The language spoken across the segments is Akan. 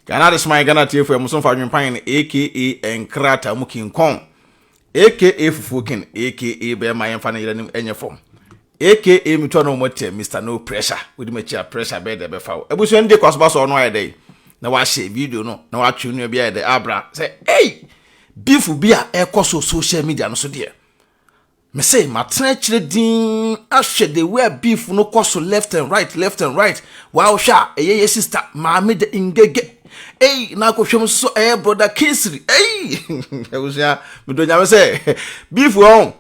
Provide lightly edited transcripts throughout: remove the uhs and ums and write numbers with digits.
Ghana Adesoman Ghana Tiefo Ɛmoso Mfa Adwempan no aka Nkrataa mu King Kong aka Fufuo King aka Bɛɛma Yɛmfa Ne Yere Anim Ɛnyɛ Fam aka Metu Ano Mo Tɛ Mister No Pressure. Wodi m'akyi a pressure bɛyɛ dɛ bɛfa wo. Abusua no de kɔ so ba so ɔno ayɛ dɛ na wahyɛ video no na watwe nua bi ayɛ dɛ abra sɛ ei beef bi a ɛkɔ so social media no so deɛ. Mese matena akyire dinn ahwɛ the way a beef no kɔ so left and right, left and right. Waa wohwɛ a ɛyɛ yɛ sister maame de ngege. Ei na akɔhwɛ mu nso ɛyɛ brother Kingsley. Ei abusua medɔ nyame sɛ beef wɔn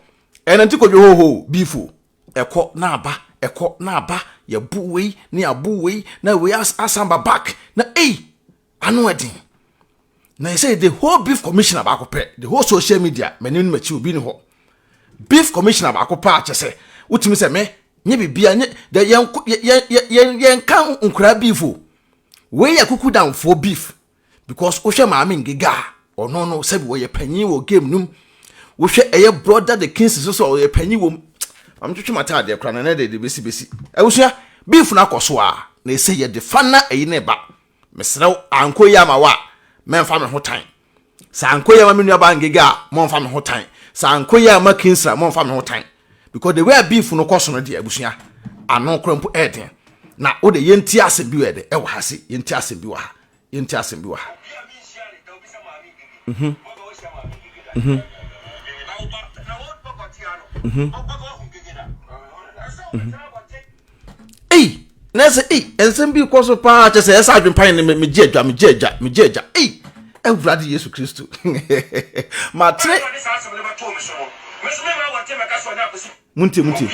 ɛnante kɔdwo hoho beef ɛkɔ na aba ɛkɔ na aba yɛbu wei ne yɛabu wei na wei asan ba back na ei ano ɛden. Na yɛ the whole beef commissioner baako pɛ, the whole social media m'anim ne m'akyi obi ni hɔ. Beef commissioner baako pɛ a kyɛ sɛ wotumi sɛ me nye bibia nye de yɛn yɛn yɛn yɛn ka nkura beef o. Wei yɛ kuku damfoɔ beef because wohwɛ maame Ngega a ɔno no sɛbi wɔyɛ panyin wɔ game no mu. Wohwɛ ɛyɛ brother the Kings so so ɔyɛ panyin wɔ mu. Maame twitwi ma taadeɛ kora na ne de de besi besi. Abusua beef no akɔ so a na ɛsɛ yɛ de fa na ɛyi ne ba. Mesrɛ wo ankɔ yi ama wo a mɛmfa me ho tan. Sɛ ankɔ yi ama me nua ba Ngega a mɔmfa me ho tan. Sɛ ankɔ yi ama Kingsley a mɔmfa me ho tan. Because the way a beef no kɔ so no deɛ abusua ano kora mpo ɛɛden. Na wo de yɛnti asɛm bi wɔ ɛdɛ ɛwɔ ha se yɛnti asɛm bi wɔ ha. Yɛnti asɛm bi wɔ ha. Ei na sɛ ei nsɛm bi kɔ so paa kyɛ sɛ ɛsɛ adwempan ne megye adwa megye adwa megye adwa ei Awurade Yesu Kristo matere. Muntie muntie.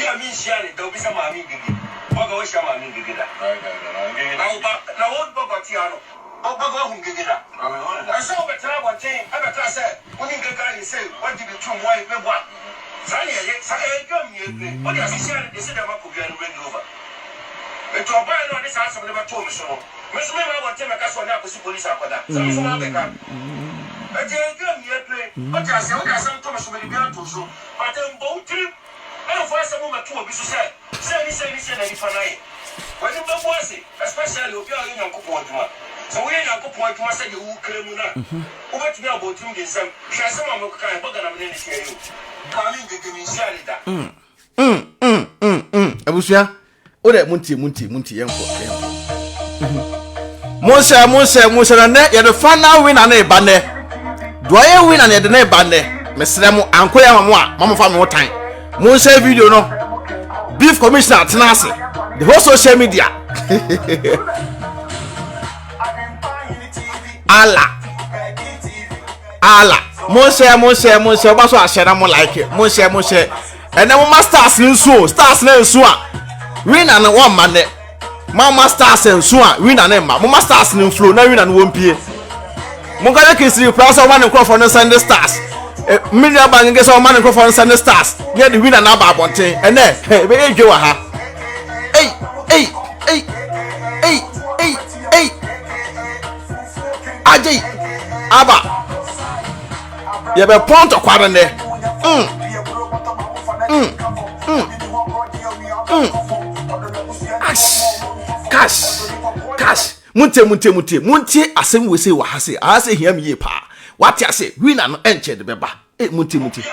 Abusua o dɛ muntie muntie muntie yɛnkɔ yɛnkɔ monhyɛ monhyɛ monhyɛ na nɛ yɛde final winner ne ba nɛ deɛ ɔyɛ winner na yɛde ne ba nɛ mesrɛ mo ankɔ yɛ ama mo a ma mofa me ho tan monhyɛ video no beef commissioner tena ase the whole social media ala ala monhyɛ monhyɛ monhyɛ woba so ahyɛ na mo like monhyɛ monhyɛ ɛnɛ mo ma stars no nso o stars no nso a winner no wɔmma nɛ mo ma stars nso a winner no mma mo ma stars no mflo na winner no wɔmpie monka yɛ kisiri pra sɛ wɔma ne nkurɔfoɔ no nsɛnde stars me nua ba ngege sɛ wɔma ne nkurɔfoɔ no nsɛnde stars ne yɛde winner no aba abɔnten ɛnɛ ɛbɛyɛ dwe wɔ ha ei ei ei ei ei ei agye aba yɛbɛpɔn ntɔkwa no nnɛ mm mm mm mm ash cash cash muntie muntie muntie muntie asɛm wei sɛ wɔ ha sɛ aha sɛ hia me yie paa wate ase winner no ɛnkyɛ de bɛba eh muntie muntie.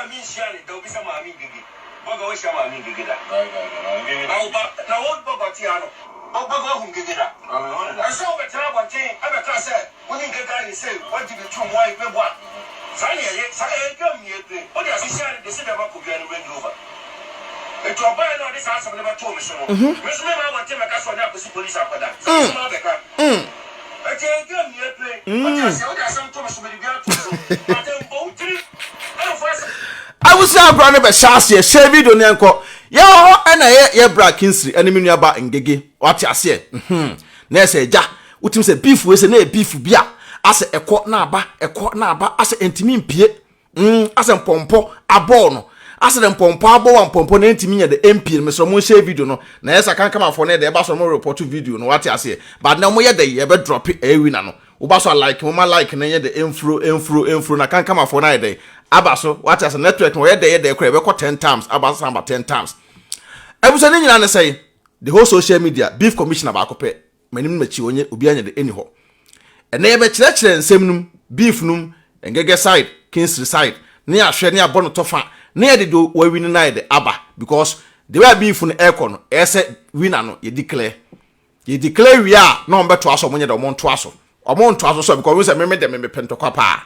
Abusua agorɔ no bɛhyɛ aseɛ hyɛ video no yɛnkɔ yɛwɔ hɔ ɛna yɛ yɛ bra Kingsley ɛne me nua ba Ngege wate aseɛ mhm na ɛsɛ agya wotumi sɛ beef wei sɛ na yɛ beef bi a asɛ ɛkɔ na aba ɛkɔ na aba asɛ ɛntumi mpie asɛ mpɔmpɔ abɔɔ no asɛ dɛ mpɔmpɔ abɔ wa mpɔmpɔ na ɛntumi nyɛ dɛ ɛmpie no mesrɛ mo nhyɛ video no na yɛ sɛ akankamafoɔ no yɛ dɛ ɛba so mo report video no wate aseɛ but na mo yɛ dɛ yɛbɛ drop ɛyɛ winner no woba so a like mo ma like no yɛ dɛ ɛmfuro ɛmfuro ɛmfuro na kankamafoɔ no ayɛ dɛ aba so wate aseɛ network no wɔyɛ dɛ yɛ dɛ kora ɛbɛkɔ 10 times aba san ba 10 times abusua ne nyinaa ne sɛe the whole social media beef commissioner baako pɛ m'anim ne m'akyi ɔnyɛ obiara nyɛ de ɛni hɔ. Ɛnɛ yɛbɛkyerɛkyerɛ nsɛm no mu, beef no mu, Ngege side, Kingsley side, ne yɛahwɛ ne yɛabɔ no tɔfa na yɛde deɛ wawini no ayɛ de aba because the way a beef no ɛrekɔ no, ɛyɛ sɛ winner no yɛ declare. Yɛ declare wie a na wɔn bɛtoa so, wɔn nyɛ dɛ wɔn ntoa so. Wɔn ntoa so so because wɔn sɛ me me de me mepɛ ntɔkwa paa.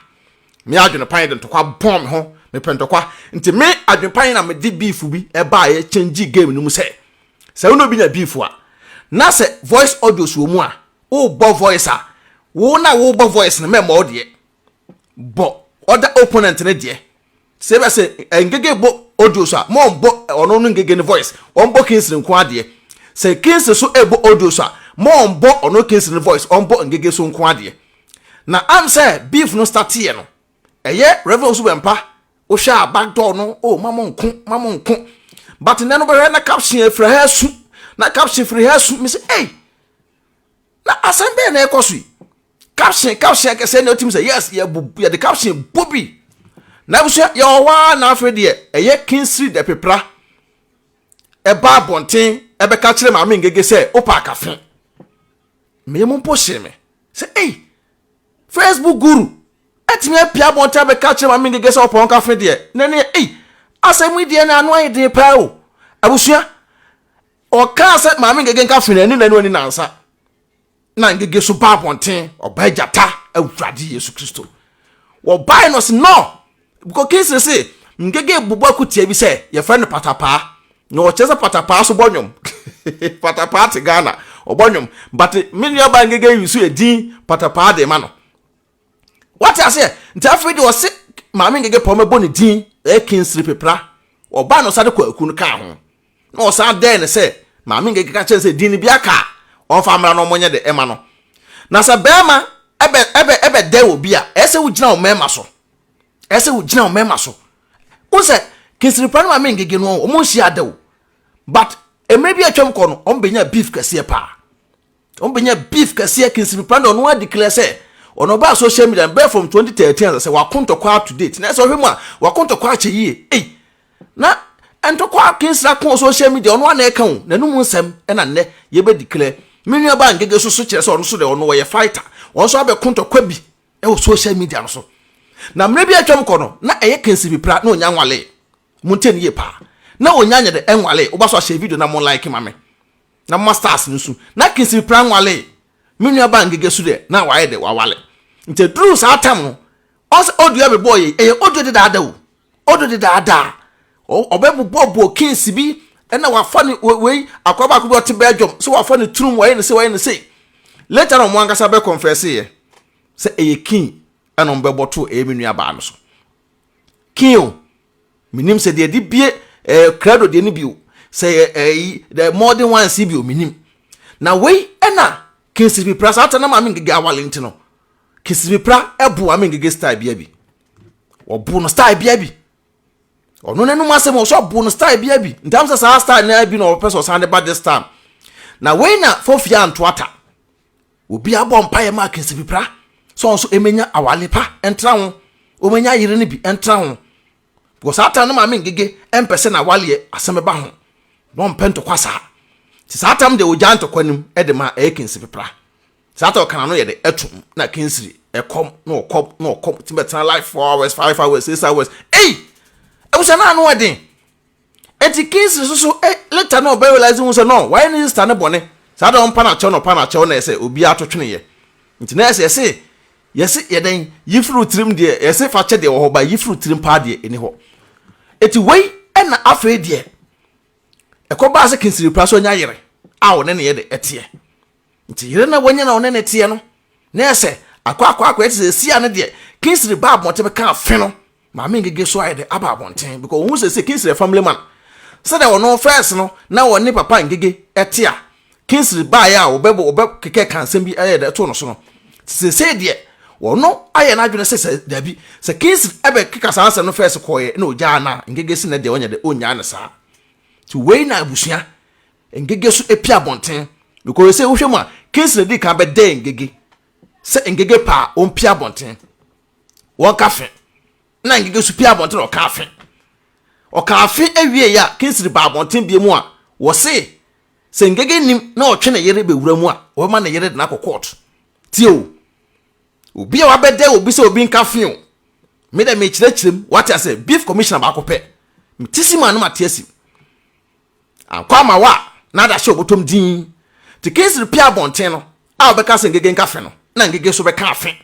Me adwene pan de ntɔkwa bɔn me ho, mepɛ ntɔkwa. Nti me adwene pan na mede beef bi ɛbaeɛ change game no mu sɛ sɛ wo ne obi nya beef a na sɛ voice audios wɔ mu a wobɔ voice a wo na wobɔ voice no mɛmmɔ wo deɛ bɔ other opponent no deɛ sɛ bɛ sɛ Ngege bɔ audio so a ma ɔmbɔ ɔno no Ngege no voice ɔmbɔ Kingsley nko adeɛ sɛ Kingsley so ɛbɔ audio so a ma ɔmbɔ ɔno Kingsley no voice ɔmbɔ Ngege so nko adeɛ na am sɛ beef no starteɛ no ɛyɛ Reverend Owusu Bɛmpa wohwɛ a back door no oh ma mo nko ma mo nko but nnɛ no bɛhwɛ na caption afiri ha asu na caption firi ha asu me sɛ ei na asɛm bɛyɛ na ɛkɔ so yi caption caption kɛsɛ na otimi sɛ yes yɛbu yɛde caption bɔ bi na abusua yɛwɔ hɔ a na afei deɛ ɛyɛ Kingsley de pepra ɛba abɔnten ɛbɛka kyerɛ maame Ngege sɛ wopa akafe mmea mu mpo hyɛ me sɛ ei Facebook guru ɛtumi apia abɔnten abɛka kyerɛ maame Ngege sɛ ɔpɔn kafe deɛ na ne ei asɛm yi deɛ na ano ayɛ den paa o abusua ɔkaa sɛ maame Ngege nka fe n'ani n'ani nansa na Ngege so ba abɔnten ɔbaa gyata awurade Yesu Kristo wɔbae no sɛ no because Kingsley se Ngege bobɔ akutia bi sɛ yɛfrɛ no patapaa na ɔkyerɛ sɛ patapaa so bɔ nnwom patapaa te Ghana ɔbɔ nnwom but me nuaba Ngege yi so edin patapaa de ma no wate aseɛ nti afei deɛ ɔse maame Ngege pɔ mɛbɔ ne din ɛyɛ Kingsley pepra ɔbaa no ɔsa de kɔ aku no kaa ho na ɔsan dɛn ne sɛ maame Ngege ka kyerɛ sɛ din no bi aka a ɔmfa mmra na ɔmɔnyɛ de ɛma no na sɛ bɛrima ɛbɛ ɛbɛ ɛbɛ dɛ wɔ bi a ɛsɛ sɛ wogyina wo mmarima so ɛsɛ wogyina wo mmarima so wo sɛ Kingsley pra no maame Ngege no ɔmo nhyia ada o but mmerɛ bi atwam kɔ no ɔmo bɛnya beef kɛseɛ paa ɔmo bɛnya beef kɛseɛ Kingsley pra no ɔno adeclare sɛ ɔno ɔbaa social media bɛɛ from 2013 sɛ wako ntɔkwa to date na ɛsɛ ɔhwɛ mu a wako ntɔkwa akyɛ yie ei na ntɔkwa Kingsley ako wɔ social media ɔno ana ɛka o n'anum nsɛm ɛna nnɛ yɛbɛ declare me nua ba Ngege so so kyerɛ sɛ ɔno so deɛ ɔno wɔyɛ fighter ɔno nso abɛko ntɔkwa bi ɛwɔ social media no so na mmerɛ bi atwam kɔ no na ɛyɛ Kingsley pra na onya nwale mo ntɛ ne yie paa na onya nyɛ de ɛnwale woba so ahyɛ video na mo like ma me na mo stars no so na Kingsley pra nwale me nua ba Ngege so deɛ na wayɛ de wawale nti duru saa tam no ɔsɛ audio abɛbɔ yɛ ɛyɛ audio dedaada o audio dedaada ɔbɛbobɔ Kings bi ɛna wafa ne wei akwa baako bi ɔte Belgium so wafa ne turum wɔyɛ ne se wɔyɛ ne se later na ɔmo ankasa bɛ confess yɛ sɛ ɛyɛ king ɛna ɔmo bɛbɔ to ɛyɛ me nua baa no so king o menim sɛ deɛ de bie credo deɛ no bi o sɛ ɛyɛ ɛyi the modern ones bi o menim na wei ɛna Kingsley pra saa ta na maame Ngege awale nti no Kingsley pra ɛbo maame Ngege style bia bi ɔbo no style bia bi ɔno n'anum asɛm ɔsɔ ɔbo no style bia bi ntam sɛ saa style na bi na ɔpɛ sɛ ɔsan de ba this time na wei na fofia antoata obi abɔ mpaeɛ ma Kingsley pra sɛ ɔnso emenya awale pa ɛntra ho omenya yere no bi ɛntra ho because saa time no maame Ngege ɛmpɛ sɛ n'awaleɛ asɛm bɛba ho na ɔmpɛ ntɔkwa saa nti saa tam deɛ ogya ntɔkwa nim ɛde ma ɛyɛ Kingsley pra saa ta ɔkana no yɛ de ɛtum na Kingsley ɛkɔm na ɔkɔm na ɔkɔm ti bɛtena live 4 hours, 5 hours, 6 hours ei ɛbusa na ano ɛden eti Kingsley soso ɛ later na ɔbɛ realize ho sɛ no wayɛ ne sister ne bɔne saa da ɔmpa n'akyɛw na ɔpa n'akyɛw na ɛsɛ obi ato twene yɛ nti na ɛsɛ yɛsɛ yɛsɛ yɛdɛn yifiri tirim deɛ yɛsɛ fa kyɛ deɛ wɔ hɔ ba yifiri tirim paa deɛ ɛni hɔ eti wei ɛna afei deɛ ɛkɔ baa sɛ Kingsley pra so anya yere a ɔne ne yɛ de ɛteɛ nti yere na wanya na ɔne ne teɛ no na ɛsɛ akɔ akɔ akɔ ɛte sɛ esia no deɛ Kingsley ba abɔnten bɛka afe no maame Ngege so ayɛ de aba abɔnten because ohun sɛ sɛ Kingsley yɛ family man sɛdeɛ ɔno first no na ɔne papa Ngege ɛte a Kingsley baayɛ a ɔbɛ ɔbɛ kekɛ ka nsɛm bi ɛyɛ de ɛto no so no sese deɛ ɔno ayɛ n'adwene sɛ sɛ dabi sɛ Kingsley ɛbɛ keka saa nsɛm no first kɔɔyɛ na ogyaa na Ngege si na deɛ ɔnyɛ de ɔnyaa ne saa nti wei na abusua Ngege so epi abɔnten because sɛ wohwɛ mu a Kingsley di kan bɛdɛ Ngege sɛ Ngege paa ɔmpi abɔnten wɔn ka fe na Ngege so pi abɔnten na ɔka afe ɔka afe awie yɛ a Kingsley ba abɔnten bie mu a wɔse sɛ Ngege nim na ɔtwe ne yere bɛwura mu a wɔbɛma ne yere de no akɔ court tie o. Obi a wabɛdɛ obi sɛ obi nka fe o. Me dɛ mekyerɛkyerɛ mu, wate ase, beef commissioner baako pɛ. Mete si mu a na mate asi. Ankɔ ama wo a, na ade ahyɛ obotom dinn. Nti Kingsley pue abɔnten no a ɔbɛka sɛ Ngege nka fe no, na Ngege nso bɛka afe.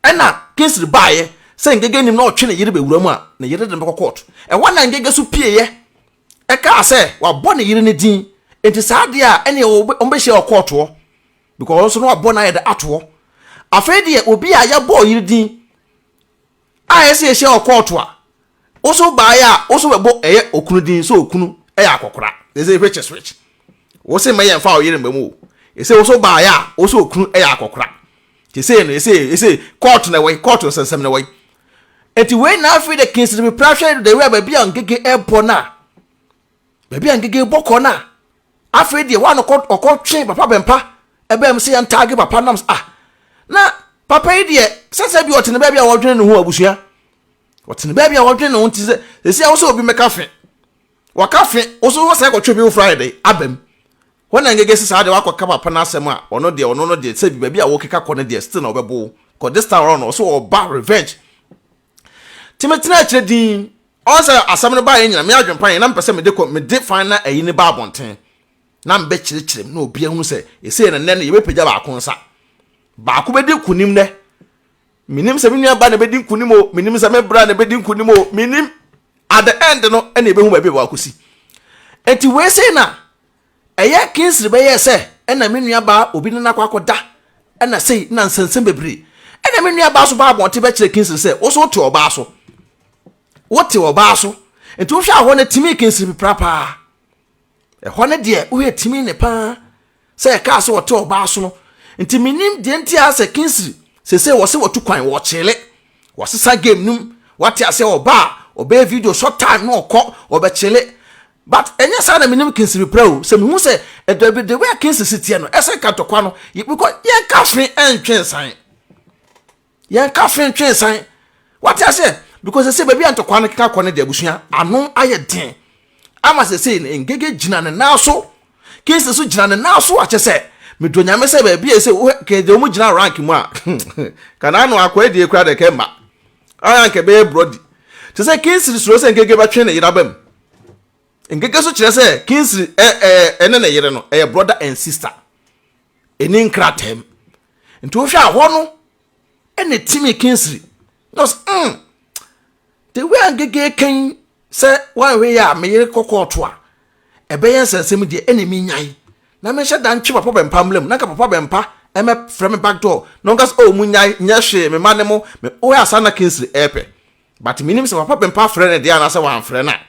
Ɛna Kingsley baeɛ sɛ Ngege nim na ɔtwe ne yere bɛwura mu a, ne yere de no bɛkɔ court. Ɛhɔ na Ngege nso pieeɛ ɛkaa sɛ wabɔ ne yere no din. Nti saa deɛ a ɛneɛ wɔbɛhyia wɔ court hɔ. Because ɔno nso na wabɔ n'ayɛ dɛ ato hɔ. Afei deɛ obi a yɛabɔ ɔyere din a ɛsɛ yɛhyia wɔ kɔɔto a, wo so baeɛ a wo so bɛbɔ ɛyɛ okunu din sɛ okunu ɛyɛ akɔkora. Ɛsɛ which is which. Wo se mɛyɛ mfa ɔyere mma mu o. Ɛsɛ wo so baeɛ a wo so okunu ɛyɛ akɔkora. Te sɛ no ɛsɛ ɛsɛ kɔɔto na ɛwɔ yi, kɔɔto nsɛnsɛm na ɛwɔ yi. Enti wei na afei de Kingsley Pepra hwɛ the way a baabi a Ngege ɛbɔ no a baabi a Ngege bɔ kɔ no a Afei deɛ wa no kɔ ɔkɔ twe papa bɛmpa ɛbɛn mu sɛ yɛn taage papa nam ah na papa yi deɛ sɛsɛ bi ɔte ne baabi a wɔdwene ne ho abusua ɔte ne baabi a wɔdwene ne ho nti sɛ esi a wosɛ obi mɛka fe wɔka fe wosɛ wɔsɛ kɔtwe bi wofra yɛ de abam wɔn na ngege sɛ saa deɛ wakɔka papa no asɛm a ɔno deɛ ɔno no deɛ sɛ bi baabi a wɔkeka kɔ no deɛ still na ɔbɛbo kɔ this time around ɔsɛ ɔba revenge Nti metenaa akyire dinn. Ɔn sɛ asɛm no baeɛ nyina, me adwempa yɛ na mepɛ sɛ mede kɔ, mede fan na ayi no ba abɔnten, na mebɛkyerɛkyerɛ mu na obiara hunu sɛ ɛsei no nnɛ no yɛbɛpagya baako nsa. Baako bɛdi nkonim nnɛ. Menim sɛ me nua ba na ɛbɛdi nkonim o, menim sɛ me bra na ɛbɛdi nkonim o, menim. At the end no ɛna yɛbɛhu baabi a ɛbɛkɔsi. Nti wei sei na Ɛyɛ Kingsley bɛyɛɛ sɛ ɛna me nua baa obi ne no akɔ akɔda ɛna sei na nsɛnsɛm bebree. Ɛna me nua baa so baa abɔnten bɛkyerɛ Kingsley sɛ wo so wote ɔbaa so. Wote ɔbaa so. Nti wohwɛ a hɔ no timi Kingsley pipra paa. Ɛhɔ no deɛ wohwɛ timi ne paa sɛ ɛkaa sɛ ɔte ɔbaa so no. Nti menim deɛ nti a sɛ Kingsley sese wɔ se wɔtu kwan wɔkyele wɔsesa game no mu wate aseɛ ɔba a ɔbɛyɛ video short time na ɔkɔ ɔbɛkyele. But ɛnyɛ saa na menim Kingsley Pira o, sɛ mehu sɛ ɛdabi the way a Kingsley si teɛ no, ɛsɛ nka ntɔkwa no, because yɛnka fe ɛntwe nsan. Yɛnka fe ntwe nsan. Wate aseɛ? Because sɛ baabi a ntɔkwa no keka kɔ no de abusua, ano ayɛ den. Ama sɛ sɛ no, Ngege gyina ne nan so, Kingsley so gyina ne nan so akyɛ sɛ, medɔ nyame sɛ baabi a sɛ kɛgye wɔn gyina rank mu a, kana ano akɔ adie koraa deɛ kɛmma. Ayɛ anka ɛbɛyɛ brɔdi. Te sɛ Kingsley suro sɛ Ngege bɛtwe ne yere aba mu. Nkeke so kyerɛ sɛ Kingsley ɛ ɛ ne ne yere no ɛyɛ brother and sister. Ɛni nkrataa mu. Nti wohwɛ a hɔ no ɛna ɛtimi Kingsley. Na ɔsɛ mm the way a Ngege kan sɛ wanhwɛ yɛ a me yere kɔ kɔɔto a ɛbɛyɛ nsɛnsɛm deɛ ɛna menyae na menhyɛ da ntwe papa bɛmpa mmla mu na nka papa bɛmpa ɛmɛ frɛ me back door na ɔnka sɛ oh munyae nyɛ hwee me ma ne mo wohwɛ a saa na Kingsley ɛɛpɛ. But menim sɛ papa bɛmpa afrɛ no deɛ anaasɛ wamfrɛ no a,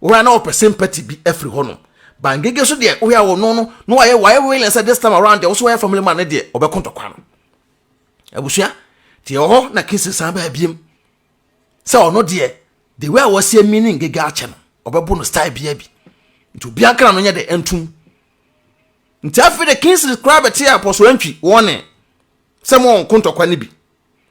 wohwɛ a na ɔpɛ sympathy bi afiri hɔ nom. But Ngege so deɛ, wohwɛ a ɔno no, na wayɛ wayɛ willing sɛ this time around deɛ, wo so wayɛ family man no deɛ, ɔbɛko ntɔkwa no. Abusua, deɛ ɛwɔ hɔ na Kingsley san baa biem sɛ ɔno deɛ, the way a wɔasi ami ne Ngege akyɛ no, ɔbɛbo no style biara bi. Nti obiara nkra no nyɛ dɛ ntom. Nti afei de Kingsley koraa bɛte Apostle Antwi wɔne sɛ mo ɔnko ntɔkwa no bi.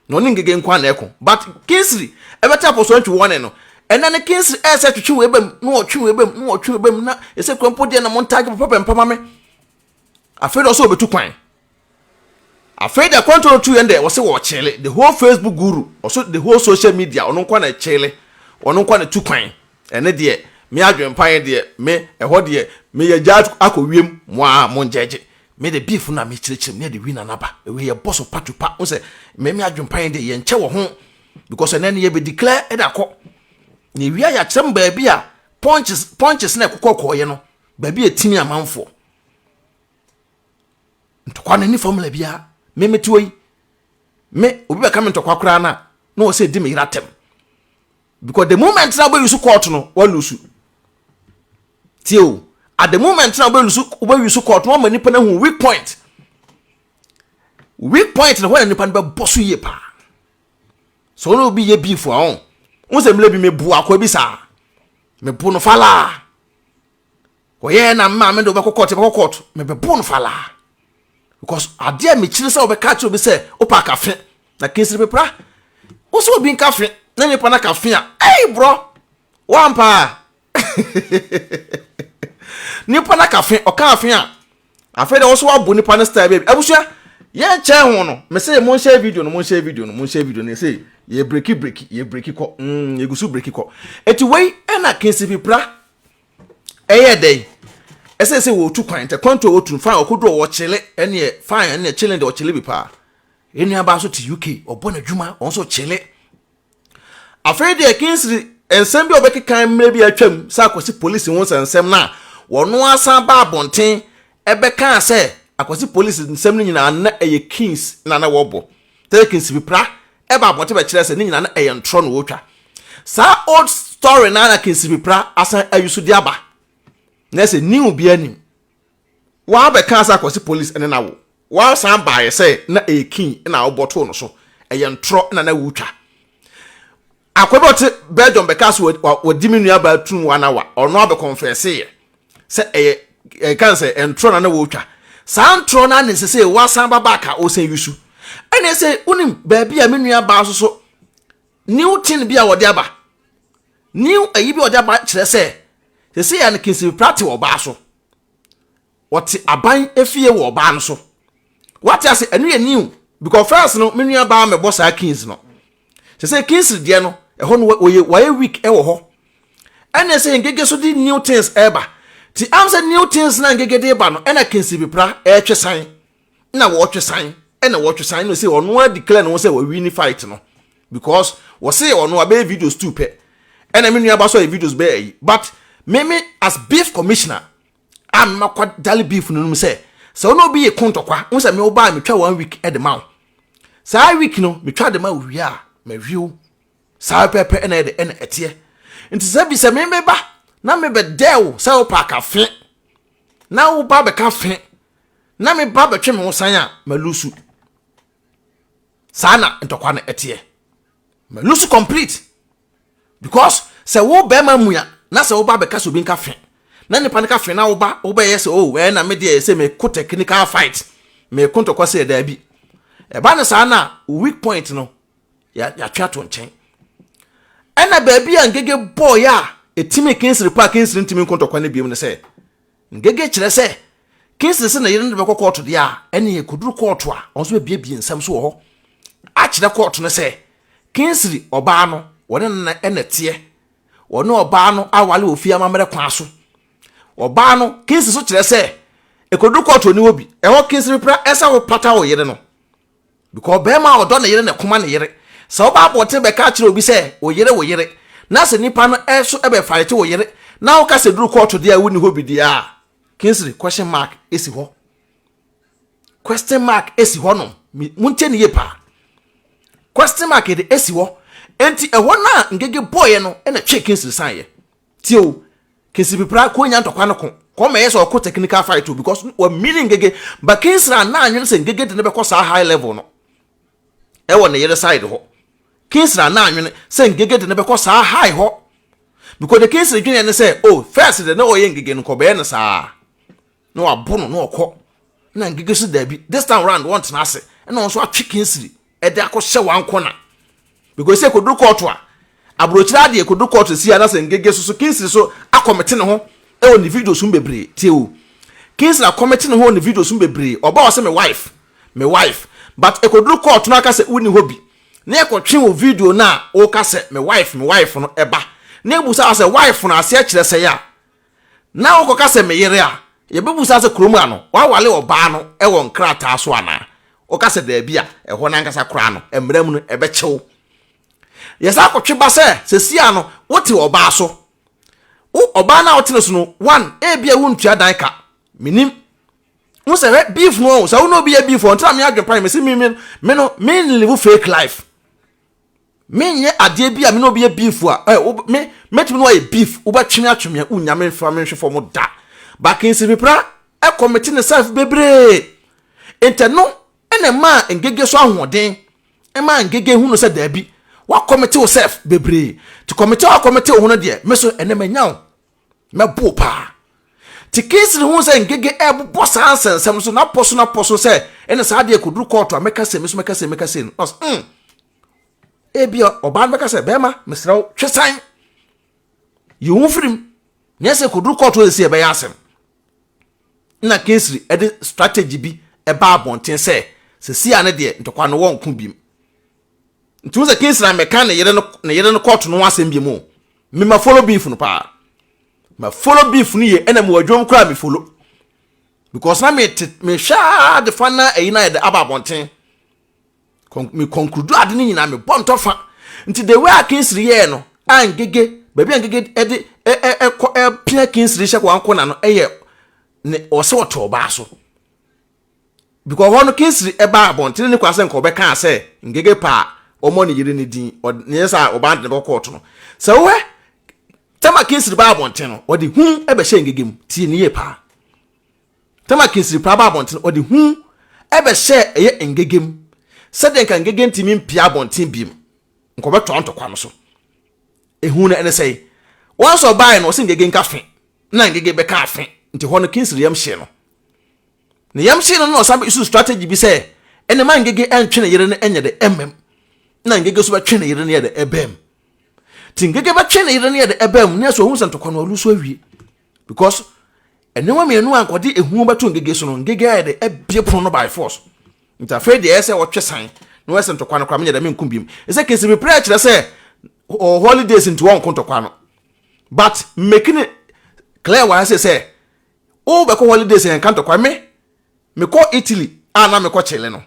Na ɔne Ngege nko ara na ɛko. But Kingsley ɛbɛte apɔsɔ ntwi wɔne no. Ɛnɛ no Kingsley ɛsɛ twetwe wei bam na ɔtwe wei bam na ɔtwe wei bam na ɛsɛ kura mpo deɛ na mo ntaage papa bɛmpa ma me. Afei deɛ ɔsɛ ɔbɛtu kwan. Afei deɛ akwantuo no tu yɛn deɛ ɔsɛ wɔkyele the whole Facebook guru ɔso the whole social media ɔno nko na ɛkyele ɔno nko na tu kwan. Ɛne deɛ me adwempa yɛ deɛ me ɛhɔ deɛ me yɛ gya akɔ wiem mo a mo ngyɛgye. Me de beef na me kyerɛkyerɛ mu ne yɛde winner no aba. Ɛwei yɛ bɔ so pa to pa. Wo sɛ me me adwempa yɛn de yɛn kyɛ wɔ ho because ɛnɛ no yɛ bɛ declare ɛde akɔ. Na ewia yɛ akyerɛ mu baabi a punches punches na ɛkokɔ kɔɔyɛ no baabi a ɛtimi amanfoɔ. Ntɔkwa no ni formula biara. Me me te hɔ yi me obi bɛka me ntɔkwa koraa na na wɔ sɛ ɛdi me yere atɛm. Because the moment na wobɛ use court no wa lose. Tie o, at the moment na wobɛ use wobɛ use court no ama nipa no hu weak point. Weak point na hɔ na nipa no bɛbɔ so yie paa. So ɔno obi yɛ beef a ɔn. Wo sɛ mmerɛ bi mebu akwa bi saa. Mebu no falaa. Ɔyɛɛ na mmaa me de wobɛkɔ court bɛkɔ court mebɛbo no falaa. Because adeɛ a mekyiri sɛ wobɛka akyerɛ obi sɛ wopɛ akafe na kinsiri pepra. Wo sɛ obi nka fe na nipa no aka fe a, ei borɔ, woampa a. Nipa no aka fe, ɔka afe a, afei deɛ wo so woabo nipa no style baabi. Abusua, Yɛnkyɛn ho no, mese monhyɛ video no, monhyɛ video no, monhyɛ video no, yɛsɛ yɛ breki breki, yɛ breki kɔ, yɛgu so breki kɔ. Eti wei ɛna Kinsipipra ɛyɛ dɛn? Ɛsɛ sɛ wɔtu kwan, nti kwan to a wɔtu no, fine, ɔkɔdu ɔwɔ kyele, ɛneɛ fine, ɛneɛ kyele deɛ ɔkyele bi paa. Yɛn nuabaa nso te UK, ɔbɔ n'adwuma, ɔno nso kyele. Afei deɛ Kingsley nsɛm bi a ɔbɛkeka mmerɛ bi a atwam sɛ Akwasi polisi ho nsɛnsɛm no a wɔno asan ba abɔnten ɛbɛkaa sɛ Akwasi polisi nsɛm no nyinaa na ɛyɛ Kings na na wɔbɔ. Sɛ Kings Pipra ɛba abɔnten bɛkyerɛ sɛ ne nyinaa na ɛyɛ ntorɔ na wɔtwa. Saa old story na na Kings Pipra asan ayi so de aba. Na ɛsɛ new bi anim. Wabɛka sɛ Akwasi polisi ne na wo. Wasan baeɛ sɛ na ɛyɛ King na wobɔ too no so. Ɛyɛ ntorɔ na na wotwa. Akwa bi a ɔte Belgium bɛka sɛ wɔdi me nuabaa tum one hour. Ɔno abɛkɔnfɛseeɛ sɛ ɛyɛ ɛka sɛ ntorɔ na na wɔretwa. Saa ntorɔ no ne sɛ sɛ wasan ba back a ɔsan yusu. Ɛna sɛ wonim baabi a me nuabaa nso so new thing bi a wɔde aba. New ayi bi a wɔde aba kyerɛ sɛ sɛ yɛ no Kingsley Pratt wɔ ɔbaa so. Wɔte aban efie wɔ ɔbaa no so. Wate ase, ɛno yɛ new because first no me nua baa mɛbɔ saa Kings no. Sɛ Kings deɛ no ɛhɔ no wɔyɛ wɔyɛ weak ɛwɔ hɔ. Ɛna sɛ Ngege so de new things ɛba. Ti am sɛ new things na Ngege de ba no ɛna Kingsley Pipra ɛretwe san. Na wɔtwe san ɛna wɔtwe san na sɛ ɔno a declare ne ho sɛ wɔwi ne fight no because wɔse ɔno abɛyɛ videos two pɛ. Ɛna me nua ba so yɛ videos bɛyɛ yi, but me as beef commissioner a mmakɔ dale beef no nom sɛ ɔno obi yɛ ko ntɔkwa n sɛ me wo baa metwa one week ɛde ma wo. Saa week no metwa de ma wo wie a, mawie wo saa pɛpɛ ɛna ɛde ɛna ɛteɛ. Nti sɛ bi sɛ me meba na mebɛdɛ wo sɛ wo paaka fe na wo ba bɛka fe na me ba bɛtwe me ho san a, ma lose. Saa na ntɔkwa no ɛteɛ, ma lose complete because sɛ wo bɛrima mua na sɛ wo ba bɛka sɛ obi nka fe na nipa no ka fe na wo ba wobɛyɛ sɛ, oh, ɛɛ na me deɛ sɛ meko technical fight, meko ntɔkwa sɛ daabi. Ɛba no saa na weak point no yɛatwe ato nkyɛn. Ɛna baabi a Ngege bɔɔyɛ a ɛtumi Kingsiri pa a Kingsiri ntumi nko ntɔkwa no biom no sɛ Ngege kyerɛ sɛ Kingsiri sɛ ne yere no de bɛkɔ kɔɔto deɛ a, ɛne yɛkɔduru kɔɔto a, ɔno nso bɛbiebie nsɛm so wɔ hɔ akyerɛ kɔɔto no sɛ Kingsiri ɔbaa no wɔne no ɛna teɛ, wɔne ɔbaa no awale wɔ fie amammerɛ kwan so. Ɔbaa no Kingsiri so kyerɛ sɛ ɛkɔduru kɔɔto oni hɔ bi ɛhɔ. Kingsiri pra ɛsɛ wo pata wo yere no because bɛrima a ɔdɔ ne yere ne koma ne yere sɛ ɔba abɔnten bɛka akyerɛ obi sɛ wo yere wo yere na sɛ nipa no ɛso ɛbɛfaete wo yere na woka sɛ duru kɔɔto deɛ a wonni hɔ bi deɛ a, Kingsiri, question mark esi hɔ, question mark esi hɔ nom. Montie ne yie paa, question mark yɛde esi hɔ. Nti ɛhɔ no a Ngege bɔɔyɛ no ɛna twe Kingsiri san yɛ tie o. Kingsiri pipra ko nya ntɔkwa no ko kɔma ɛyɛ sɛ ɔkɔ technical fight o because wɔmini Ngege, but Kingsiri a na anwene sɛ Ngege de ne bɛkɔ saa high level no ɛwɔ ne yere side hɔ. Kingsiri a na anwene sɛ Ngege de ne bɛkɔ saa high hɔ because the Kingsiri dwene ne sɛ, oh, first de ne ɔyɛ Ngege no kɔbɛyɛ no saa na wabo no na ɔkɔ na Ngege so daabi, this time round wɔntena ase. Ɛna ɔno nso atwe Kingsiri ɛde akɔhyɛ one corner because sɛ koduru kɔɔto a, aburokyire adeɛ koduru kɔɔto si a, na sɛ Ngege so so Kingsiri so akɔmete ne ho ɛwɔ ne video so bebree. Tie o, Kingsiri akɔmete ne ho wɔ ne video so bebree. Ɔba wɔ sɛ me wife, me wife, but ekoduru kɔɔto no aka sɛ wuni hɔ bi na ɛkɔtwe wɔ video no a wɔka sɛ me wife, me wife no ɛba na ebusa sɛ wife no aseɛ kyerɛ sɛ yɛ a na wɔkɔka sɛ me yere a, yɛbɛbusa sɛ kurom ano wawale ɔbaa no ɛwɔ nkrataa so anaa? Wɔka sɛ daabi a, ɛhɔ n'ankasa koraa no mmerɛ mu no ɛbɛkyɛw. Yɛsa akɔtwe ba sɛ sɛsia no wote ɔbaa so, wo ɔbaa no a wote no so no one, ebia wontua dan ka. Menim wo sɛ hwɛ beef no sɛ wo ne obi yɛ beef ɔntena me adwene pa me sɛ me no me live fake life. Menyɛ adeɛ bi a me ne obi yɛ beef a ɛ wo me mɛtumi ne wayɛ beef, wobɛtwe me atwe me a, wonya me mfa me nhwe fam da. Bakinsi pipra ɛkɔmete ne self bebree ntɛ no ɛna maa Ngege so ahoɔden, ɛmaa Ngege hu no sɛ daabi, wakɔmete wo self bebree nti kɔmete a wakɔmete wo ho no deɛ, me so ɛnɛ manya wo mɛbo paa. Nti Kingsiri hu sɛ Ngege ɛbobɔ saa nsɛnsɛm so napɔ so napɔ so sɛ ɛna saa adeɛ kɔduru kɔɔto a, mɛka sɛ me so mɛka sɛ mɛka sɛ no ɔs ebia ɔbaa no bɛka sɛ bɛrima, mesrɛ wo, twe san yi wo ho firim nyɛ sɛ kɔduru kɔɔto ɛsi ɛbɛyɛ asɛm. Na Kingsiri ɛde strategy bi ɛba abɔnten sɛ Sɛsi a ne deɛ ntɔkwa no wɔnko biem. Nti wo sɛ Kingsley amɛka ne yere no ne yere no kɔɔto no ho asɛm biem o. Me ma follow beef no paa. Ma follow beef no yie ɛna mewɔ adwuma mu koraa me follow. Because na me te me hwɛ ara de fa na ɛyi na yɛ de aba abɔnten. Me conclude ade no nyinaa me bɔ ntɔfa. Nti the way a Kingsley yɛɛ no a ngege baabi a ngege ɛde ɛkɔ ɛpia Kingsley hyɛ kɔ ankɔ na no ɛyɛ ne ɔsɛ ɔte ɔbaa so. Because hɔ no Kingsley ɛbaa abɔnten ne kwa sɛ nka ɔbɛkaa sɛ ngege paa ɔmɔ ne yere ne din ne yɛ sɛ ɔbaa de ne bɛkɔ kɔɔto no. Sɛ wohwɛ tɛma Kingsley baa abɔnten no ɔde hu ɛbɛhyɛ ngege mu tie ne yie paa. Tɛma Kingsley paa baa abɔnten ɔde hu ɛbɛhyɛ ɛyɛ ngege mu sɛdeɛ nka ngege ntumi mpia abɔnten biem nka ɔbɛtoa ntɔkwa no so. Ehu no ɛne sɛe wɔn sɛ ɔbaeɛ no ɔsɛ ngege nka fe na ngege bɛka afe nti hɔ no Kingsley yam hyee no. Ne yam hyee no na ɔsan bɛsu strategy bi sɛ ɛne ma ngege ɛntwe ne yere no ɛnyɛ dɛ ɛmmam na ngege nso bɛtwe ne yere no yɛ dɛ ɛbam nti ngege bɛtwe ne yere no yɛ dɛ ɛbam ne ɛsɛ ohun sɛ ntɔkwa no ɔlu so awie because nneɛma mmienu a nkɔde ehu bɛto ngege so no ngege ayɛ dɛ ɛbie pono no by force nti afei deɛ ɛyɛ sɛ wɔtwe san na wɔyɛ sɛ ntɔkwa no koraa menyɛ dɛ menko biem ɛsɛ kesi bi pere kyerɛ sɛ holidays nti wɔnko ntɔkwa no but making it clear wɔ ha sɛ sɛ Wo bɛkɔ holidays yɛn ka ntɔkwa me me kɔ Italy a na me kɔ kyele no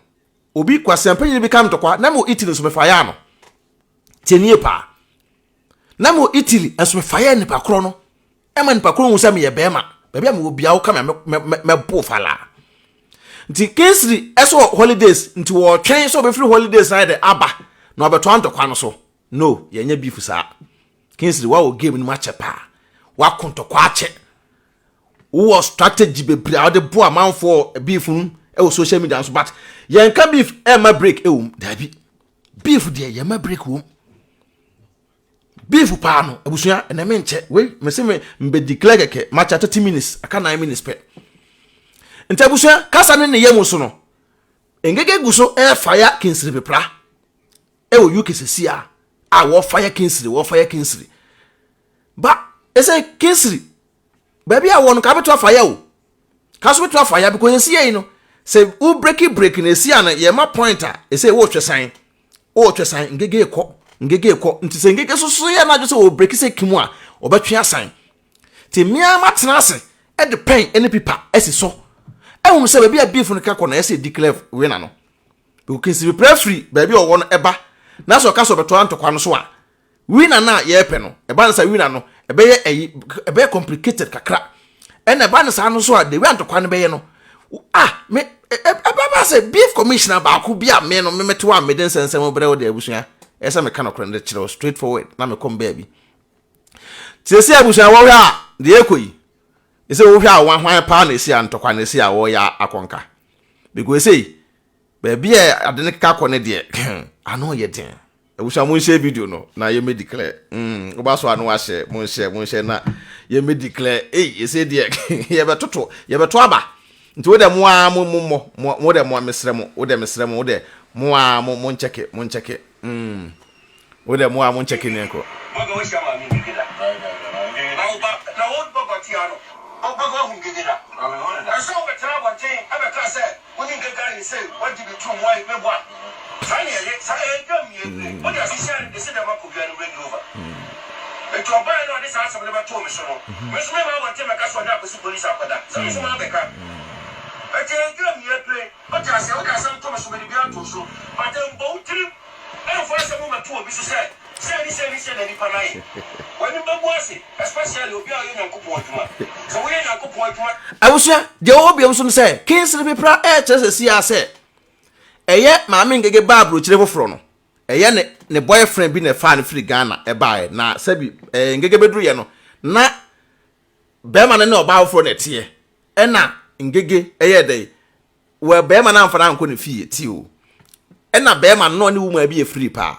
obi kwasea panyin bi ka me ntɔkwa na me wɔ Italy nso me fa yɛ ano tie nie paa na me wɔ Italy nso me fa yɛ nipa korɔ no ɛma nipa korɔ hu sɛ me yɛ bɛrima baabi a me wɔ bia wo ka me me me me bo falaa nti Kingsley ɛso wɔ holidays nti wɔtwɛn sɛ ɔbɛfiri holidays na yɛ de aba na ɔbɛtoa ntɔkwa no so no yɛnyɛ beef saa Kingsley wawɔ game no mu akyɛ paa wako ntɔkwa akyɛ wowɔ strategy bebree a wɔde boa amanfoɔ beef no wɔ social media nso but yɛnka beef ɛma break ɛwɔ mu daabi beef deɛ yɛma break wɔ mu beef paa no abusua ɛnɛ me nkyɛ wei mese me mbɛ declare kɛkɛ makyɛ 30 minutes aka 9 minutes pɛ nti abusua kasa ne ne yɛ mu so no ngege gu so ɛɛfa ya kinsiri pepra ɛwɔ UK sɛsi a a wɔfa yɛ kinsiri wɔfa yɛ kinsiri ba ɛsɛ kinsiri baabi a wɔ no ka bɛto afa yɛ o ka so bɛto afa yɛ because ɛsi yɛ yi no sɛ wo breki breki na ɛsi a no yɛma point a ɛsɛ wɔretwɛ san wɔretwɛ san ngege kɔ ngege kɔ nti sɛ ngege so so yɛ n'adwo sɛ wɔ breki sɛ kim a ɔbɛtwe asan nti mmea matena ase ɛde pɛn ɛne pipa ɛsi so ɛhunu sɛ baabi a beef no ka kɔ na ɛsɛ declare winner no Because pira firi baabi a ɔwɔ no ɛba na sɛ ɔka sɛ ɔbɛtoa ntɔkwa no so a winner no a yɛrepɛ no ɛba no sɛ winner no ɛbɛyɛ ɛyi ɛbɛyɛ complicated kakra ɛna ɛba no saa no so a the way ntɔkwa no bɛyɛ no ah me ɛba ba sɛ beef commissioner baako bi a me no me mete hɔ a mede nsɛnsɛm brɛ wo de abusua ɛsɛ meka nokorɛ no de kyerɛ wo straight forward na mekɔ mbaa bi sɛsi abusua wɔhwɛ a deɛ ɛkɔ yi ɛsɛ wohwɛ a wɔn ahwan paa na ɛsi a ntɔkwa na ɛsi a wɔyɛ akɔnka because ɛsɛ Baabi a ade no keka kɔ no deɛ, ano yɛ den. Abusua mo nhyɛ video no na yɛ mɛ declare. Woba so a no wahyɛ, mo nhyɛ, mo nhyɛ na yɛ mɛ declare. Ei, yɛsɛ deɛ yɛbɛtoto, yɛbɛto aba. Nti wo dɛ mo a mo mo mo mo mo dɛ mo mesrɛ mo, wo dɛ mesrɛ mo, wo dɛ mo a mo mo nkyɛke, mo nkyɛke. Wo dɛ mo a mo nkyɛke ne nkɔ. Bɔga wo hyia maame ngege da. Na wo ba na wo bɔga tia no. Bɔga wahu ngege da. Ɛsɛ wo bɛtena abɔnten ɛbɛka sɛ wo ne ngege ayɛ sei wagye bi tum wai meboa. Saa ne ɛyɛ saa ɛyɛ dwam yɛ wo de ahyehyɛ ade sɛ dɛm akɔ wia no Range Rover. Nti ɔbaeɛ na ɔde saa asɛm no bɛtoo me so no me nso mema abɔnten mɛka sɛ ɔne akɔsi polisi akɔda sɛ me nso mabɛka. Ɛnti ɛyɛ dwam yɛ pere. Wote aseɛ wode asɛm to me so mede bi ato wo so but mbɔ wo tirim. Ɛmfa asɛm mmɛto obi so sɛ sei ne sei ne sei na nipa no ayɛ. W'anim bɛgu ase, especially obi a ɔyɛ Nyankopɔn adwuma. Sɛ woyɛ Nyankopɔn adwuma. Abusua, deɛ ɛwɔ hɔ biom nso ne sɛ, Kingsley Pepra rekyerɛ seesei ara sɛ ɛyɛ Maame Ngege baa aburokyire foforɔ no, ɛyɛ ne ne boyfriend bi na ɛfaa no firi Ghana baeɛ, na sɛbi ɛɛ Ngege bɛduruiɛ no, na barima no ne ɔbaa foforɔ na ɛteɛ, ɛna Ngege ɛyɛɛ dɛn, Well bɛɛma no amfa no ankɔ ne fie ti o. Ɛna bɛɛma no na ɔne woman bi yɛ free paa.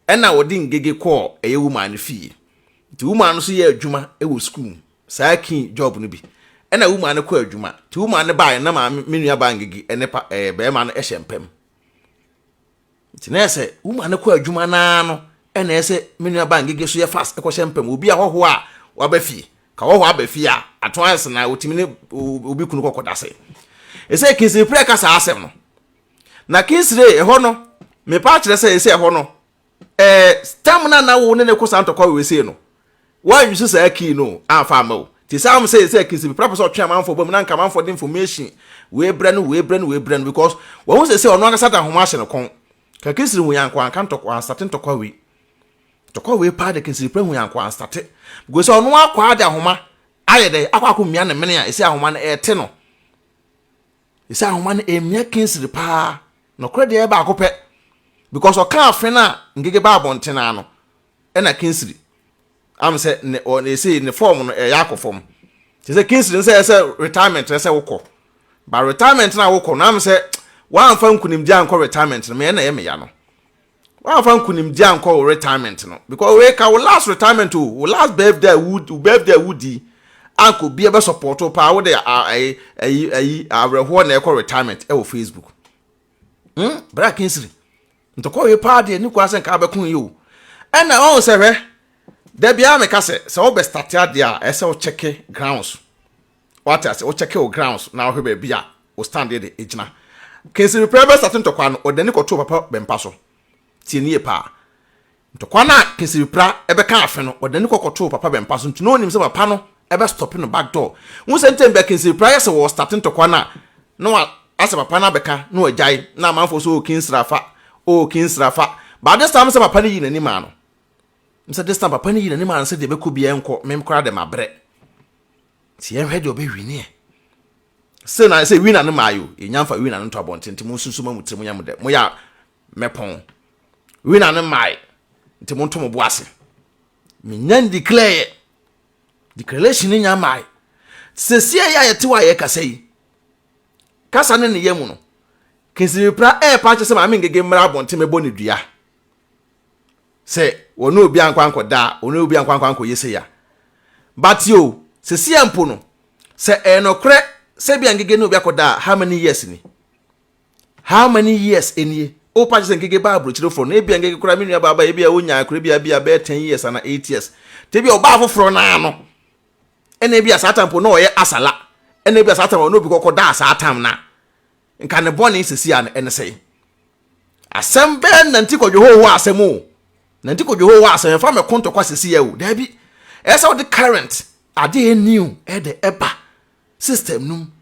Ɛna ɔde ngege kɔɔ ɛyɛ woman no fie. Nti woman no nso yɛ adwuma wɔ school mu. Saa key job no bi. Ɛna woman no kɔ adwuma. Nti woman no baeɛ na maame me nua baa ngege ɛne pa ɛɛ bɛɛma no hyɛ mpam. Nti na ɛsɛ woman no kɔ adwuma naa no ɛna ɛsɛ me nua ba ngege so yɛ fast ɛkɔhyɛ mpam obi ahɔhoɔ a waba fie ka hɔhoɔ aba fie a ato ansa na otumi ne obi kunu kɔkɔ dase ɛsɛ kinsiri pere ka saa asɛm no. Na Kingsley ɛhɔ no, mepa akyerɛ sɛ ɛsɛ ɛhɔ no, tam no a na wo ne ne kɔ saa ntɔkwa wei sei no, woanwusu saa key no amfa amma o. Nti saa am sɛ sɛ Kingsley pɛ sɛ ɔtwe amanfoɔ ba mu na nka amanfoɔ de information wei brɛ no, wei brɛ no, wei brɛ no, because wɔn sɛ ɔno ankasa da ahoma ahyɛ ne kɔn. Ka Kingsley hu yɛn anka ntɔkwa ansate ntɔkwa wei. Ntɔkwa wei paa de Kingsley pɛ hu yɛn anka ansate. Because ɔno akɔ ade ahoma ayɛ dɛ akɔ mia ne mene a ɛsɛ ahoma no ɛɛte no. Ɛsɛ ahoma no ɛmia Kingsley paa. Nɔkorɛ deɛ baako pɛ. Because ɔka afe no a Ngege ba abɔnten ano ɛna Kingsley am sɛ ne ɔ ne sɛ ne form no ɛyɛ akɔ fam. Te sɛ Kingsley sɛ ɛsɛ retirement na sɛ wokɔ. Ba retirement na wokɔ no am sɛ woamfa nkunimdi ankɔ retirement no, mɛ na ɛyɛ meya no. Woamfa nkunimdi ankɔ wo retirement no, because wei ka wo last retirement o, wo last birthday wo birthday wodi anka obi bɛ support wo paa, wode ayi ayi ayi awerɛhoɔ na ɛkɔ retirement ɛwɔ Facebook. Bra Kingsley, ntɔkwa wei paa deɛ ne kwa sɛ nka abɛko yi o. Ɛna ɔhu sɛ hwɛ, da biara meka sɛ wobɛ start adeɛ a, ɛsɛ wo check grounds. Wate ase? Wo check wo grounds na wohwɛ baabi a wo stand de gyina. Kingsley pɛ bɛ start ntɔkwa no, ɔde n'ani kɔtoo papa bɛmpa so. Tie nie paa. Ntɔkwa no a Kingsley pra ɛbɛka afe no, ɔde n'ani kɔkɔtoo papa bɛmpa so, nti na onim sɛ papa no ɛbɛ stop no back door. Wo sɛ ntɛm bɛ Kingsley pra yɛ sɛ wɔ start ntɔkwa no a, na wa asɛ papa no abɛka na wagyae na amanfoɔ so, o Kingsley afa, o Kingsley afa. But this time sɛ papa no yi n'anim ano. Sɛ this time papa no yi n'anim ano sɛ deɛ ɛbɛkɔ biara nkɔ, mem koraa de mabrɛ. Nti yɛnhwɛ deɛ ɔbɛwi neɛ. Sɛ na sɛ winner no maa yo, yɛnya mfa winner no nto abɔnten, nti mo nsusu ma mo tiri mo nya mo dɛ. Mo yɛ a mɛpɔn. Winner no maa nti mo nto mo bo ase. Menya declare yɛ. Declaration no nya maa. Sɛsie yɛ a yɛte hɔ a yɛkasa yi. Kasa ne ne yɛ mu no. Kingsley pra ɛɛpa kyɛ sɛ maame Ngege mmra abɔnten mɛbɔ ne dua. Sɛ wɔne obi ankɔ ankɔda a, wɔne obi ankɔ ankɔyɛ sei a. But yo, sɛsie mpo no, sɛ ɛyɛ nokorɛ sɛ bi a Ngege ne obi akɔda a, how many years ni? How many years nie? Wopa kyɛ sɛ Ngege ba aburokyire no, ebi a Ngege koraa me nua baaba, ebi a wonya akora bi a bi a bɛyɛ 10 years ana 8 years. Te bi a ɔbaa foforɔ naa no, ɛna ebi a saa time po na ɔyɛ asala, ɛna ebi a saa time ɔne obi kɔkɔ da saa time na nka ne bɔne sɛsi a no ɛne sɛn? Asɛm bɛɛ nanti kɔdwe hɔ asɛm o. Nanti kɔdwe hɔ asɛm ɛfa mɛko ntɔkwa sɛsi yɛ o. Daabi. Ɛyɛ sɛ wode current adeɛ new ɛde ɛba system num.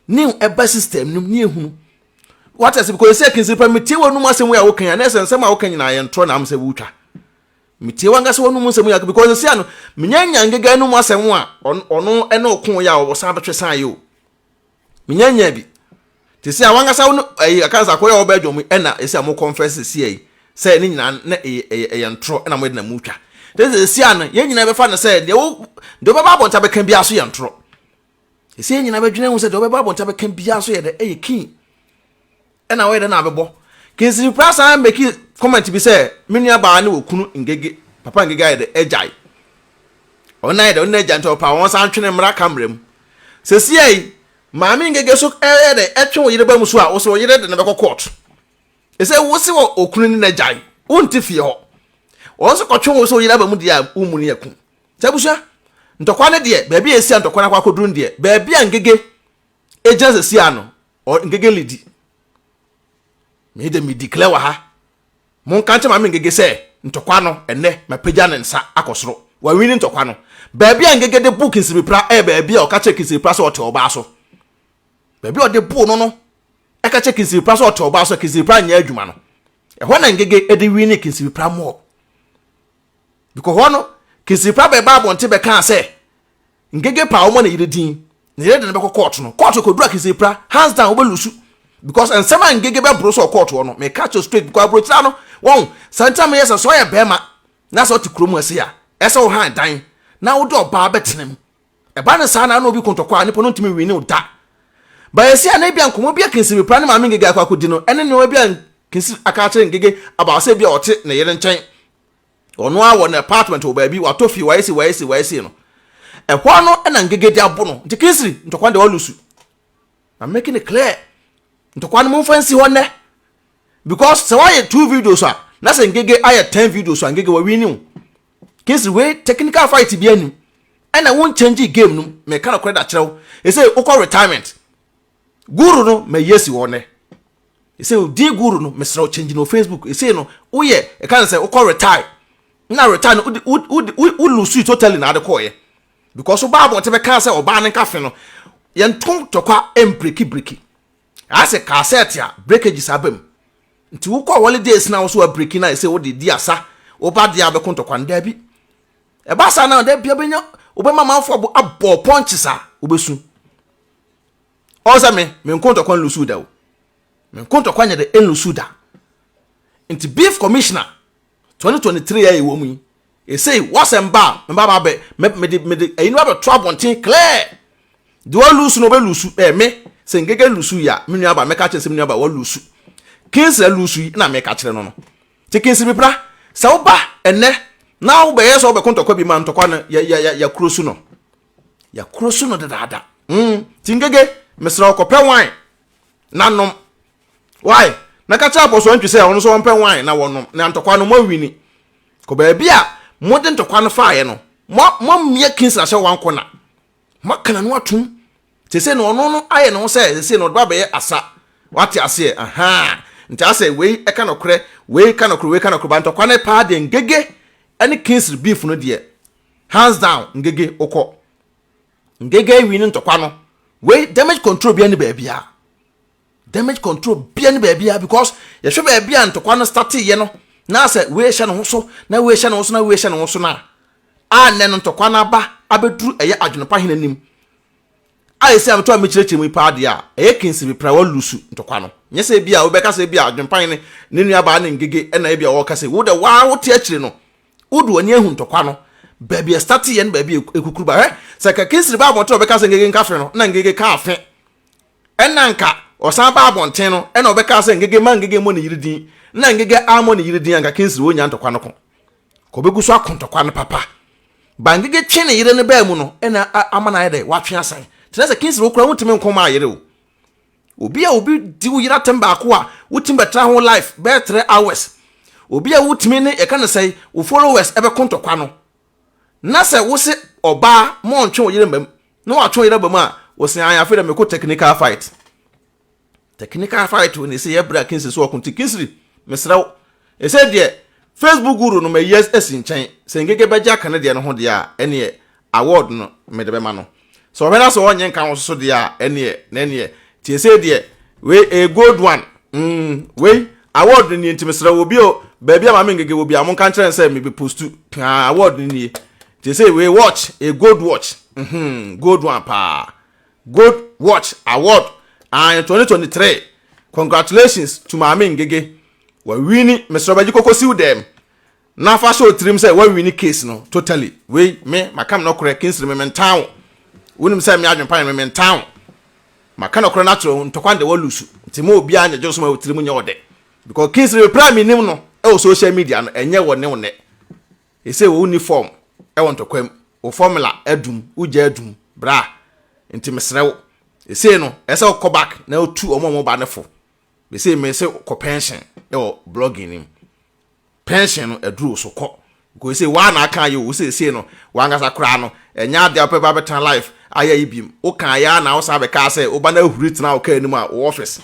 New ɛba system num ne ehunu. Wate ase? Because sɛ Kingsley pa metie w'anum asɛm wei a woka yi a, na ɛsɛ nsɛm a woka nyinaa yɛ ntorɔ na am sɛ wotwa. Metie wankasa w'anum nsɛm yi a, because sɛ ano menya nya Ngege anum asɛm a ɔno ɛne ɔko yɛ a ɔsan bɛtwe san yɛ o. Menya nya bi. Te sɛ a wankasa wo no ɛyi aka sɛ akɔyɛ ɔbɛ dwom ɛna ɛsɛ a mo confess sɛ yi sɛ ne nyinaa na ɛyɛ ntorɔ ɛna mo yɛ na mo twa. Te sɛ sɛ ano yɛn nyinaa bɛfa no sɛ deɛ wo deɛ wobɛba abɔnten bɛka biara so yɛ ntorɔ. Ɛsɛ yɛn nyinaa bɛdwene ho sɛ deɛ wobɛba abɔnten bɛka biara so yɛ dɛ ɛyɛ king. Ɛna wɔyɛ dɛ na abɛbɔ. Kingsley pra san make comment bi sɛ me nua baa ne wɔ kunu Ngege, papa Ngege ayɛ dɛ agyae. Ɔno ayɛ dɛ ɔno agya nti ɔpa wɔn san twene mmra camera mu. Sɛsi yi maame Ngege so ɛyɛ dɛ ɛtwe wo yere ba mu so a wo sɛ wo yere de ne bɛkɔ court. Ɛsɛ wo se wɔ okunu ne n'agyae, wonte fie hɔ. Wɔn nso kɔtwe wo sɛ wo yere aba mu deɛ a wo mu ne aku. Sɛ abusua, ntɔkwa ne deɛ, baabi a ɛsi a ntɔkwa no akɔ akɔduru no deɛ, baabi a Ngege egyina sɛsi a no, Ngege lidi. Me de me declare wɔ ha. Monka nkyɛ maame Ngege sɛ ntɔkwa no ɛnɛ mapagya ne nsa akɔ soro. Wawini ntɔkwa no. Baabi a Ngege de bu Kingsley pra ɛyɛ baabi a ɔka kyerɛ Kingsley pra sɛ ɔte ɔbaa so. Baabi a ɔde bu no, ɛka kyerɛ Kingsley pra sɛ ɔte ɔbaa so, Kingsley pra nyɛ adwuma no. Ɛhɔ na Ngege de wini Kingsley pra mɔɔ. Because hɔ no, Kingsley pra bɛba abɔnten bɛkaa sɛ Ngege pa ɔmɔ ne yere din, ne yere de no bɛkɔ court no. Court kɔduru a, Kingsley pra hands down wobɛ lose, because nsɛm a Ngege bɛboro sɛ ɔcourt hɔ no, meka kyerɛ straight, because aburokyira no wɔn sɛ ntam yɛ sɛ ɔyɛ bɛrima na sɛ ɔte kurom ase a, ɛsɛ wo han dan na wode ɔbaa bɛtena mu. Ɛba ne saa na obi kontɔkɔ a, nipa no ntumi win wo da. Bayɛsi a na ebi a nkɔmɔ bi a Kingsley pra ne maame Ngege akɔ akɔdi no, ɛne nneɛma bi a Kingsley aka akyerɛ Ngege about sɛ bi a ɔte ne yere nkyɛn, ɔno a wɔ ne apartment wɔ baabi, watɔ fie, wayɛ si wayɛ si wayɛ si no, ɛhɔ no ɛna Ngege de abo no. Nti Kingsley, ntɔkwa deɛ ɔlose. I'm making it clear, ntɔkwa no momfa nsi hɔ nnɛ, because sɛ wayɛ two videos a, na sɛ Ngege ayɛ 10 videos a, Ngege wawini o. Kingsley, wei technical fight bi anim ɛna won change game no. Meka no korɛ da kyerɛ wo, ɛsɛ wokɔ retirement guru no, ma yie si hɔ nnɛ. Ɛsɛ din guru no, mesrɛ wo, change no Facebook. Ɛsɛ no woyɛ ɛka ne sɛ wokɔ retire na retire no, wode wode wo lose totally na ade kɔɔyɛ, because wobaa abɔnten bɛka sɛ ɔbaa ne nkafe no, yɛnto ntɔkwa mbreki breki asɛ cassette a breakages aba mu. Nti wokɔ holidays na wo so abreki na ɛsɛ wode di asa, woba deɛ a wobɛko ntɔkwa no, daabi. Ɛba saa na da bia bɛnya wobɛma manfoɔ abɔ punches a wobɛsu. Ɔn sɛ me menko ntɔkwa nlusu da o, menko ntɔkwa nyɛ de nlusu da. Nti beef commissioner 2023 a ɛwɔ mu yi, ɛsei wasɛm ba a meba ba bɛ mede ɛyi no abɛto abɔnten clear de walusu no, ɔbɛlusu. Me sɛ Ngege lusu yi a, me nua ba, mɛka kyerɛ sɛ me nua ba walusu. Kingsley lusu yi na mɛka kyerɛ no. Nti Kingsley Bipra, sɛ woba ɛnɛ na wobɛyɛ sɛ wobɛko ntɔkwa bi ma ntɔkwa no, yɛkuro su no, yɛkuro su no dedaada. Nti Ngege, mesrɛ wo, kɔpɛ wine na nom. Why na ka kyerɛ Apɔsɔ Ntwi sɛ ɔno nso wɔmpɛ wine na wɔnom na ntɔkwa no moawini. Kɔ baabi a mode ntɔkwa no faeɛ no, moamia Kingsley ahyɛ one corner, moaka n'ano atom te sɛ na ɔno no ayɛ ne ho sɛ sɛ na ɔde ba bɛyɛ asa. Wate aseɛ? Aha, nti asɛ wei ɛka nokorɛ, wei ka nokorɛ, wei ka nokorɛ, ba ntɔkwa no paa deɛ, Ngege ɛne Kingsley beef no deɛ, hands down Ngege wokɔ. Ngege awi ne ntɔkwa no. Wei damage control bia ne baabia, damage control bia ne baabia, because yɛhwɛ baabi a ntɔkwa no start yɛ no na sɛ wei hyɛ ne ho so na wei hyɛ ne ho so na wei hyɛ ne ho so na a nnɛ no ntɔkwa no aba abɛduru ɛyɛ Adwene Pa hene anim a ɛsɛ a metɔ a mekyerɛkyerɛ mu yi paa deɛ a, ɛyɛ Kingsley Bipra walusu ntɔkwa no. Nyɛ sɛ bi a wobɛka sɛ bi a Adwene Pa hene ne nuabaa ne Ngege ɛna ebi a wɔka sɛ wo de waa wote akyire no, wode w'ani ahu ntɔkwa no baabi a start yɛ no, baabi a ekukuru ba. Hwɛ sɛ ka Kingsley ba abɔnten a ɔbɛka sɛ Ngege nka fe no na Ngege ka afe, ɛna nka ɔsan ba abɔnten no ɛna ɔbɛka sɛ Ngege ma Ngege mmɔ ne yere din na Ngege ammɔ ne yere din a, nka Kingsley wɔnya ntɔkwa no ko ka ɔbɛgu so ako ntɔkwa no papa. Ba Ngege twe ne yere no baa mu no, ɛna ama no ayɛ dɛ watwe asan. Tena sɛ Kingsley, wo kora wontumi nko ma ayere o. Obi a obi di wo yere atɛm baako a wotumi bɛtena ho life bɛyɛ 3 hours, obi a wotumi ne yɛka no sɛ wo followers ɛbɛko ntɔkwa no, na sɛ wo se ɔbaa ma ɔntwe wo yere mbam na watwe wo yere ba mu a, wɔsi an afei dɛ mekɔ technical fight, technical fight wo ne sɛ yɛbrɛ a Kingsley so ɔko. Nti Kingsley, mesrɛ wo, ɛsɛ deɛ Facebook guru no mayi asi nkyɛn sɛ Ngege bɛgye aka ne deɛ no ho deɛ a, ɛneɛ award no mede bɛma no. Sɛ ɔhwɛ no sɛ ɔnyɛ nka ho so deɛ a, ɛneɛ na ɛneɛ tie sɛ deɛ wei a gold one. Wei award no nie. Nti mesrɛ wo, bi o baabi a Maame Ngege wɔ bi a, monka nkyerɛ no sɛ mebe post award no nie. Tie sɛ wei watch, a gold watch, gold one paa, gold watch award and 2023. Congratulations to Maame Ngege, wawini. Mesrɛ, bɛgye koko siw dɛm na fa hyɛ otirim sɛ wawini case no totally. Wei me maka me nɔkorɛ. Kingsley, me mentan wo. Wonim sɛ me adwempa me mentan wo. Maka nɔkorɛ no akyerɛ wo. Ntɔkwa de walusu, nti ma obiara nyɛ gye so ma otirim nyɛ ɔdɛ, because Kingsley mepra menim no ɛwɔ social media no, ɛnyɛ wɔ ne wo nɛ. Ɛsɛ wo ni form ɛwɔ ntɔkwa mu, wo formula adum, wogya adum bra. Nti mesrɛ wo, ɛsei no ɛsɛ wokɔ back na wotu ɔmo a ɔmo ba ne fo. Ɛsei me sɛ kɔ pension ɛwɔ blogging nim, pension no aduru so kɔ, because ɛsei waa na aka ayɛ o. Wosɛ ɛsei no wankasa koraa no, ɛnyɛ adeɛ a wopɛ ba bɛtena life ayɛ yi biem. Woka ayɛ a na wosan bɛka sɛ woba no ahuri tena wo kaa anim a wo office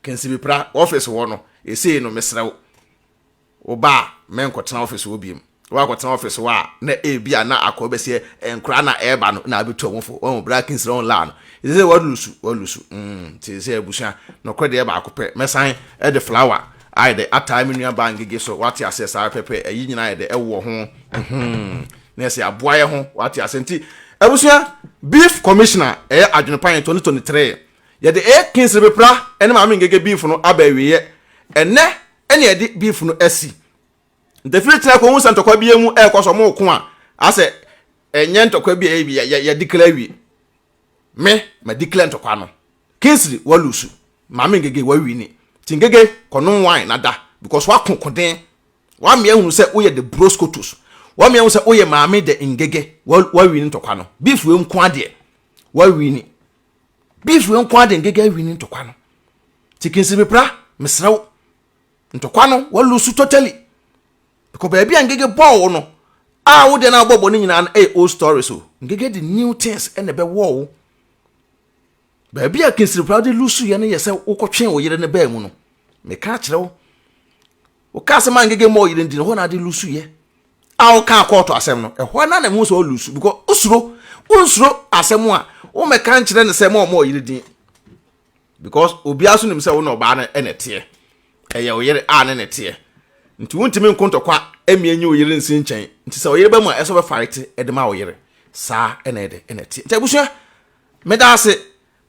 Kɛnsi Bipra office hɔ no. Ɛsei no mesrɛ wo, woba a mɛnkɔtena office hɔ biem. Wakɔtena office hɔ a, na ebi a na akɔ bɛsɛ nkora na ɛreba no na abɛtu ɔmo fo wɔn bra. Kingsley wɔn laa no, ɛsɛ sɛ walusu, walusu. Nti sɛ abusua nɔkorɛ deɛ baako pɛ, mɛsan ɛde flower ayɛ dɛ ataa me nua baa Ngege so. Wate aseɛ? Saa pɛpɛ ɛyi nyinaa yɛ dɛ ɛwɔ ho na ɛsɛ aboa yɛ ho. Wate aseɛ? Nti abusua, beef commissioner ɛyɛ Adwenepan 2023, yɛde ɛyɛ Kingsley Bepra ɛne Maame Ngege beef no aba awieɛ ɛnɛ, ɛne yɛde beef no asi. Ntafiri kyerɛ kɔ hu sɛ ntɔkwa bi mu ɛrekɔ so, ɔmo ko a asɛ ɛnyɛ ntɔkwa bi a ɛyɛ bi yɛ declare awie. Me ma declare ntɔkwa no, Kingsley walusu, Maame Ngege wawini. Ti Ngege, kɔnom wine na da, because wako koden wamea hunu sɛ woyɛ the broscotos, wamea hunu sɛ woyɛ Maame the Ngege. Wawini ntɔkwa no. Beef wei nko adeɛ wawini, beef wei nko adeɛ Ngege awini ntɔkwa no. Ti Kingsley Bepra, mesrɛ wo, ntɔkwa no walusu totally, because baabi a Ngege bɔɔ wo no a wo deɛ no a wobɔbɔ no nyinaa no ɛyɛ old stories o. Ngege de new things ɛna ɛbɛwɔ wo. Baabi a Kingsley Bepra de lusu yɛ no yɛ sɛ wokɔtwe wo yere no baa mu no. Meka akyerɛ wo. Wokaa sɛ ma Ngege mmɔ ɔyere ndi no, ɛhɔ na ade lusu yɛ. A wokaa kɔɔto asɛm no, ɛhɔ na na mehu sɛ ɔlusu because wosuro, wonsuro asɛm a wommɛka nkyerɛ no sɛ ma ɔmmɔ ɔyere din. Because obiara nso nim sɛ wo ne ɔbaa no na ɛteɛ. Ɛyɛ wo yere a ne na ɛteɛ. Nti wontumi nko ntɔkwa mmea nyi wo yere nsi nkyɛn. Nti sɛ ɔyere ba mu a, ɛsɛ ɔbɛfaete de ma wo yere. Saa na ɛde na ɛteɛ. Nti abusua, meda ase.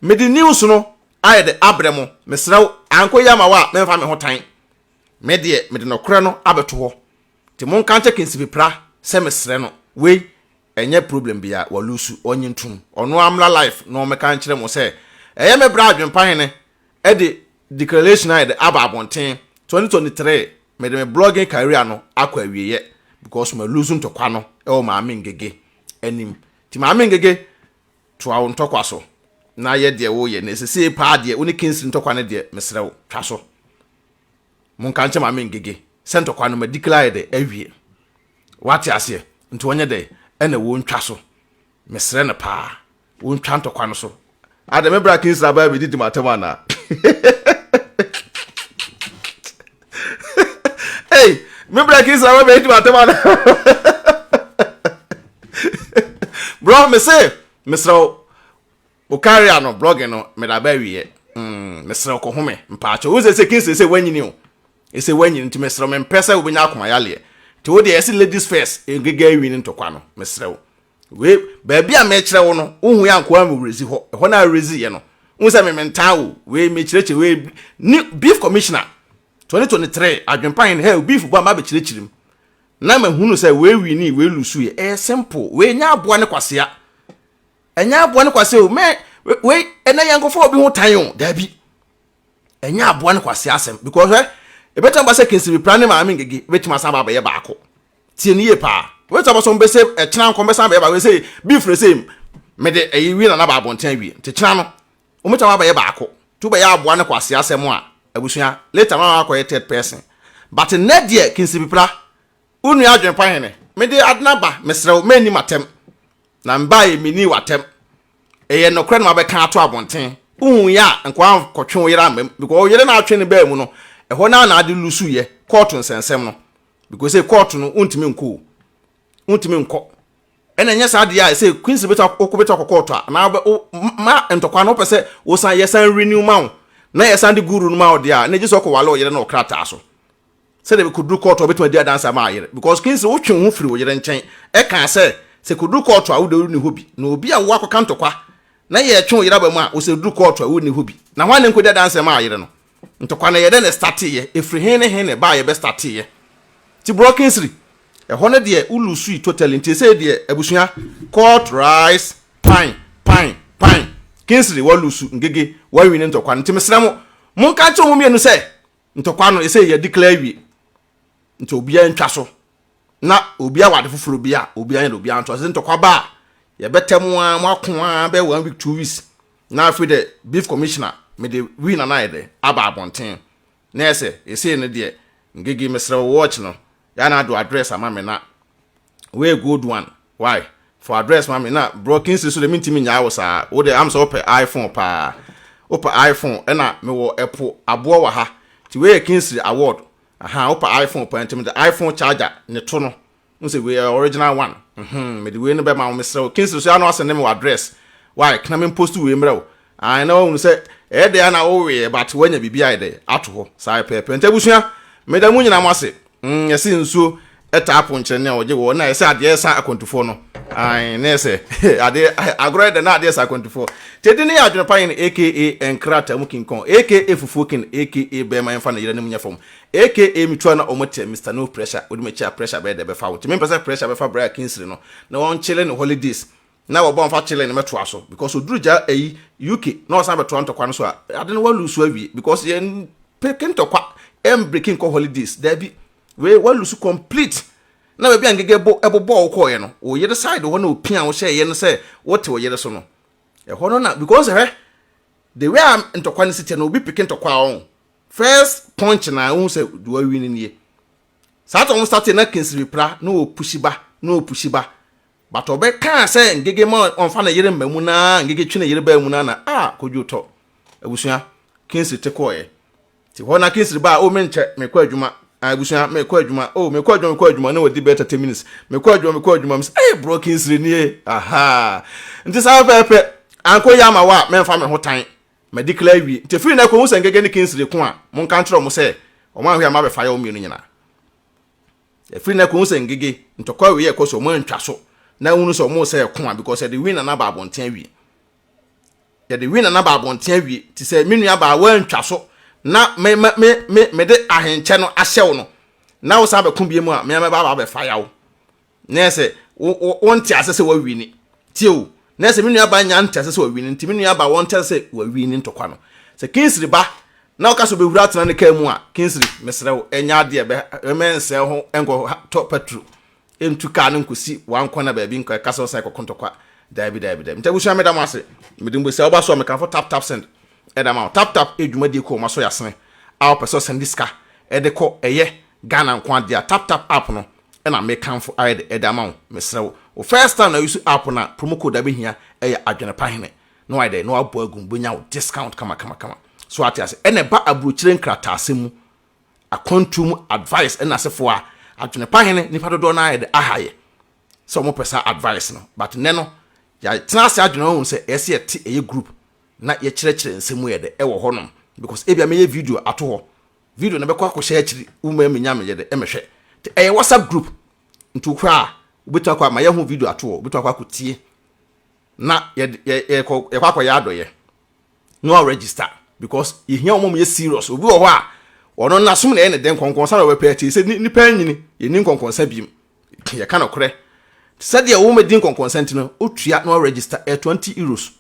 Mede news no ayɛ de abrɛ mo. Mesrɛ wo, ankɔ yie ama wo a, memfa me ho tan. Me deɛ, mede nɔkorɛ no abɛto hɔ. Nti monka nkyɛ Kinsipipra sɛ mesrɛ no. Wei, Ɛnyɛ problem bia wa lusu ɔnye ntom ɔno ara mmra life na ɔmmɛka nkyerɛ mo sɛ ɛyɛ me bra adwempa hene de declaration ayɛ dɛ aba abɔnten 2023 mede me blogging career no akɔ awieyɛ because ma lusu ntɔkwa no wɔ maame Ngege anim nti maame Ngege toa wo ntɔkwa so na yɛ deɛ woyɛ na sesei paa deɛ wo ne Kingsley ntɔkwa no deɛ mesrɛ wo twa so. Monka nkyɛ Maame Ngege sɛ ntɔkwa no ma declare dɛ awie. Wate aseɛ? Nti ɔnyɛ dɛ ɛna wɔntwa so. Mesrɛ no paa. Wɔntwa ntɔkwa no so. Adɛ me bra Kingsley abaa bɛdidi m'atɛm anaa? Hey, me bra Kingsley abaa bɛdidi m'atɛm anaa? Bro, me se, mesrɛ wo, Wo career no blogging no mede aba awieɛ mm mesrɛ wo kɔhome mpaakyɛw wohu sɛ sɛ Kingsley sɛ wanyini o ɛsɛ wanyini nti mesrɛ wo mempɛ sɛ wobɛnya akoma yaleɛ nti wo deɛ ɛsɛ ladies first ngega awi ne ntɔkwa no mesrɛ wo wei baabi a mekyerɛ wo no wohu yɛ ankoa me werɛzi hɔ ɛhɔ no a werɛzi yɛ no wohu sɛ me mentaa wo wei mekyerɛkyerɛ wei ne beef commissioner 2023 adwempa hen hɛ beef bɔ a mabɛkyerɛkyerɛ mu na mahunu sɛ wei wini wei lusu yɛ ɛyɛ simple wei nyɛ aboa ne kwasea Ɛnyɛ aboa ne kwasea o, mɛ wei ɛnɛ yɛn nkɔfɔ obi ho tan o, daabi. Ɛnyɛ aboa ne kwasea asɛm because hwɛ ebɛtumi aba sɛ Kinsiri Pra ne Maame Ngege ebɛtumi asan aba abɛyɛ baako. Tie ne yie paa. Ebɛtumi aba sɛ wɔn bɛsɛ ɛkyena nkɔm bɛsan abɛyɛ baako sɛ beef no sɛ mede ɛyi wie nana ba abɔnten awie nti kyena no wɔn bɛtumi aba abɛyɛ baako. Tu bɛyɛ aboa ne kwasea asɛm a abusua later no akɔyɛ third person. But nnɛ deɛ Kinsiri Pra Wo nua adwene pa hene, mede adena ba, mesrɛ wo, mɛnni m'atɛm. Na mebaeɛ mennii w'atɛm. Ɛyɛ nokorɛ na mabɛka ato abɔnten. Wohuiɛ a, nka woankɔtwe wo yere amma mu. Because wo yere na atwe no baa mu no, ɛhɔ no ara na ade lusuiɛ, kɔɔto nsɛnsɛm no. Because sɛ kɔɔto no, wontumi nkɔ o. Wontumi nkɔ. Ɛna ɛnyɛ saa deɛ a, sɛ Quincy bɛtumi akɔ bɛtumi akɔ kɔɔto a, anaa wobɛ, wo, ma ntɔkwa no wopɛ sɛ wosan, yɛsan renew ma wo, na yɛsan de guru no ma wo deɛ a, na gye sɛ wokɔwale wo yere no wɔ krataa so. Sɛdeɛ bɛkɔduru kɔɔto a wobɛtumi adi adanse ama ayere because Kingsley wotwe wo ho firi wo yere nkyɛn ɛkaa sɛ sɛ kɔduru kɔɔto a wode wonni hɔ bi na obi a wowɔ akɔka ntɔkwa na yɛtwe wo yere aba mu a wo sɛ duru kɔɔto a wonni hɔ bi na hwan na nkɔdi adanse ma ayere no ntɔkwa no ɛyɛ dɛn na ɛstarteeɛ ɛfiri he ne he na ɛbaa yɛbɛ starteeɛ nti bro Kingsley ɛhɔ no deɛ wo lusui totally nti ɛsei deɛ abusua court rice pan pan pan Kingsley wa lusu Ngege wawini ntɔkwa no nti mesrɛ mo monka nkyerɛ wɔn mmienu sɛ Ntɔkwa no ɛsɛ yɛ declare awie nti obiara ntwa so na obiara wɔ ade foforɔ bi a obiara nyɛ de obiara nto ase ntɔkwa ba a yɛbɛtɛ mo a mo ako a bɛyɛ one week 2 weeks na afei dɛ beef commissioner mede wii nana ayɛ dɛ aba abɔnten na ɛsɛ ɛsei no deɛ Ngege mesrɛ wo watch no yɛ na ado address ama me na Wei good one why for address ma me na bro Kingsley so de mentimi nyaa wo saa wo de am sɛ wopɛ iPhone paa wopɛ iPhone ɛna mewɔ ɛpo aboɔ wɔ ha nti wei yɛ Kingsley award aha wopɛ iPhone paa nti mede iPhone charger ne to no n sɛ wei yɛ original one mhm mede wei no bɛma wo mesrɛ wo Kingsley so ano asɛnde me wɔ address why kana me post wei mmerɛ wo Ae na wahunu sɛ ɛyɛ dɛ a na woweɛ but woanya biribi ayɛ dɛ ato hɔ saa pɛpɛɛpɛ. Nti abusua meda mo nyinaa mo ase. Mm, yɛse nsuo ɛtaa ponkyerɛ ne a ɔgye wɔ na yɛsɛ adeɛ ɛsa akwantufoɔ no. Ae na yɛsɛ adeɛ agorɔ yɛ dɛ na adeɛ ɛsa akwantufoɔ. Nti ɛdi ne yɛ adwene pa yɛn aka nkrataa mu King Kong aka fufuo king aka bɛrima yɛmfa ne yere anim nyɛ fam aka metua na ɔmo teɛ Mister No Pressure wode m'akyi a pressure bɛyɛ dɛ bɛfa wo nti mempɛ sɛ pressure bɛfa bra Kingsley no na wɔnkyele ne holidays na wɔbɔ nfa chilling no mɛtoa so because oduru gya ayi UK na ɔsan bɛtoa ntɔkwa no so a ade no walusu awie because yɛn peke ntɔkwa ɛn breaking kɔ holidays daabi wei walusu complete na baabi a ngege bo ɛbobɔ wo kɔɔyɛ no wo yere side hɔ na opia wo hyɛ yɛ no sɛ wote wo yere so no ɛhɔ no na because hwɛ the way a ntɔkwa no si teɛ no obi peke ntɔkwa ɔn first punch na wohu sɛ deɛ wawi no nie saa tɔn start na kinsiri pra na ɔpushi ba na ɔpushi ba But ɔbɛkaa sɛ Ngege ma ɔmfa ne yere mma mu na Ngege twe ne yere baa mu na na ah Kojo tɔ. Abusua, Kingsley te kɔɔeɛ. Nti hɔ na Kingsley baa, oh menkyɛ, mekɔ adwuma. Ah, abusua, mekɔ adwuma. Oh, mekɔ adwuma, mekɔ adwuma. Na wadi bɛyɛ 30 minutes. Mekɔ adwuma, mekɔ adwuma. Mesɛ, hey bro, Kingsley nie. Aha. Nti saa pɛpɛɛpɛ, ankɔ yi ama wo a, mɛmfa me ho tan. Ma declare awie. Nti ɛfiri nnɛ kɔ, hu sɛ Ngege ne Kingsley ko a, monka nkyerɛ wɔn sɛ, wɔn anhwɛ a mabɛfa yɛ wɔn mmienu nyinaa. Ɛfiri nnɛ kɔ, hu sɛ Ngege, ntɔkwa wei a ɛkɔ so, wɔn antwa so. Na hunu sɛ wɔn sɛ ɛko a, because yɛde win nana ba abɔnten awie. Yɛde win nana ba abɔnten awie. Nti sɛ me nua baa woantwa so na me me me me mede ahenkyɛ no ahyɛ wo no, na wo san bɛko bie mu a, me mɛba aba abɛfa yaw. Na yɛ sɛ wo wo wonte ase sɛ wawini. Tie o, na yɛ sɛ me nua baa nya nte ase sɛ wawini, nti me nua baa wɔnte ase sɛ wawini ntɔkwa no. Sɛ Kingsley ba na ɔka sɛ ɔbɛhuru atena ne kaa mu a, Kingsley, mesrɛ wo, ɛnyɛ adeɛ bɛ mɛnsɛe ho nkɔ tɔ patro. Ntu kaa no nkosi wankɔ na baabi nkɔ ɛka sɛ ɔsan kɔko ntɔkwa. Daabi daabi daabi. Nti abusua meda mo ase. Mede mo bɛsi a woba so a mekamfo tap tap send ɛda ma wo. Tap tap yɛ dwumadie kɔ wɔn aso yasene a wopɛ sɛ ɔsɛnde sika ɛde kɔ ɛyɛ Ghana nko adeɛ a tap tap app no ɛna mekamfo ayɛ de ɛde ama wo. Mesrɛ wo wo first time na use app no a promo code a bɛhia ɛyɛ Adwenepa Hene na wayɛ dɛ na wabɔ agu mu bɛnya wo discount kama kama kama. So ate ase ɛna ɛba aburokyire nkrataasɛm mu akwantuo mu advice ɛna asefoɔ a adwene pa hene nipa dodoɔ no ayɛ de aha yɛ sɛ wɔn pɛ saa advice no but nnɛ no yɛatena ase adwene wɔn sɛ ɛyɛ sɛ yɛte ɛyɛ group na yɛkyerɛkyerɛ nsɛm mu yɛ de ɛwɔ hɔnom because ebia mɛyɛ video ato hɔ video no bɛkɔ akɔhyɛ akyiri wo mɛ menya meyɛ de ɛmɛhwɛ nti ɛyɛ WhatsApp group nti wokɔ a wobɛtumi akɔ ama yɛho video ato hɔ wobɛtumi akɔ akɔtie na yɛkɔ akɔyɛ adɔyɛ na wa register because yɛhia wɔn a wɔyɛ serious. Obi wɔ hɔ a ɔno n'asom na ɛyɛ ne dɛ nkɔnkɔnsa na ɔbɛpɛ akyi sɛ nipa anyini yɛni nkɔnkɔnsa biem yɛka nokorɛ sɛdeɛ wɔn bɛdi nkɔnkɔnsa nti no otua na wa register ɛyɛ €20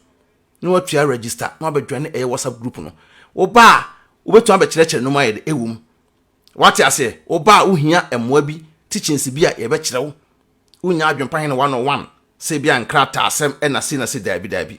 na watua register na wabɛdwane ɛyɛ WhatsApp group no. Woba a wobɛtumi abɛkyerɛkyerɛ nneɛma ayɛ de ɛwɔ mu. Wate aseɛ? Woba a wohia mmoa bi, teachings bi a yɛbɛkyerɛ wo. Wonya adwempa hene one on one sɛ ebi a nkrataa asɛm ɛna sei na sei, daabi daabi.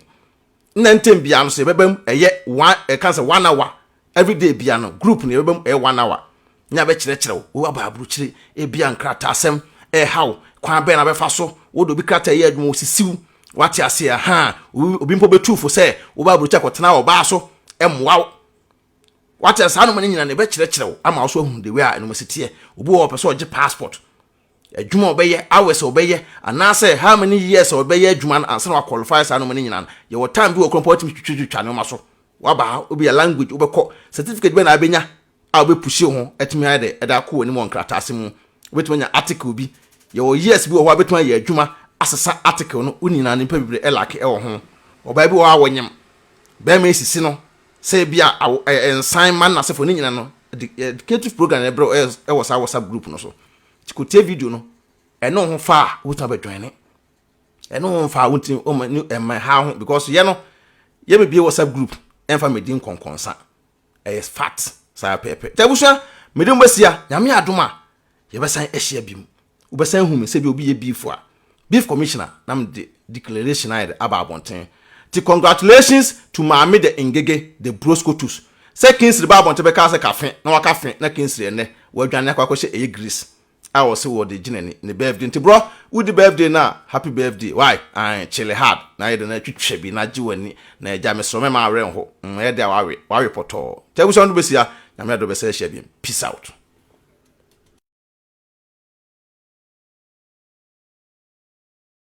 Nna ntɛm biara no so yɛbɛba mu ɛyɛ one ɛka sɛ 1 hour everyday biara no group no yɛbɛba mu ɛyɛ 1 hour ne abɛkyerɛkyerɛ wo. Wo aba aburokyire, ebia nkrataa asɛm ɛɛha wo, kwan bɛn na bɛfa so wode obi krataa yɛ adwuma osisiw. Wate aseɛ? Ha obi mpo bɛtu fo sɛ woba aburokyire akɔtena ɔbaa so ɛmmoa wo. Wate saa noma no nyinaa na ɛbɛkyerɛkyerɛ wo ama wo so ahu the way a ɛnoma si teɛ. Obi wɔ hɔ ɔpɛ sɛ ɔgye passport, adwuma a ɔbɛyɛ, hours a ɔbɛyɛ, anaasɛ how many years a ɔbɛyɛ adwuma no ansa na waqualify. Saa noma no nyinaa no yɛwɔ time bi wɔ kuro mpo watumi twitwitwa nneɛma so. Waba ha obi yɛ language wobɛkɔ certificate bɛ na abɛnya a wobɛpush ho atumi ayɛ dɛ ɛde akɔ w'anim wɔ nkrataase mu. Wobɛtumi anya article bi, yɛwɔ years bi wɔ hɔ a wobɛtumi ayɛ adwuma asesa article no. Wo nyinaa nipa bebree ɛlake ɛwɔ ho. Ɔbaa bi wɔ hɔ a wɔnyem bɛrima esisi no sɛ bi a awo ɛɛ nsan ma n'asefo ne nyinaa no educative program na ɛbrɛ ɛwɔ saa WhatsApp group no so. Nti kò tie video no ɛne ho fa a wotumi abɛjoin ne ɛne ho fa a wotumi ɔma ne ɛma ha ho because yɛ no yɛ bebie WhatsApp group ɛnfa mɛdi nkɔnkɔnsa. Ɛyɛ fact saa pɛɛpɛ. Nti abusua, mede mo bɛsia. Nyame adom a yɛbɛsan ahyia bi mu. Wobɛsan hu me sɛ bi obi yɛ beef a beef commissioner na mede declaration ayɛ de aba abɔnten. Nti congratulations to Maame the Ngege the Broscotus sɛ Kingsley ba abɔnten bɛka sɛ kafe na waka fe na Kingsley ɛnɛ wadwane akɔ akɔhyɛ ɛyɛ Greece a wɔsɛ wɔde gyina ni ne birthday. Nti bro, wodi birthday na happy birthday. Why ae chill hard na ayɛ de na twitwa bi na gye w'ani na agya mesrɛ mɛma awerɛ nho ɛyɛ de a wawe wawe pɔtɔɔ. Nti abusua no bɛsia. Nyame adɔ bɛsɛ ahyia bi. Peace out.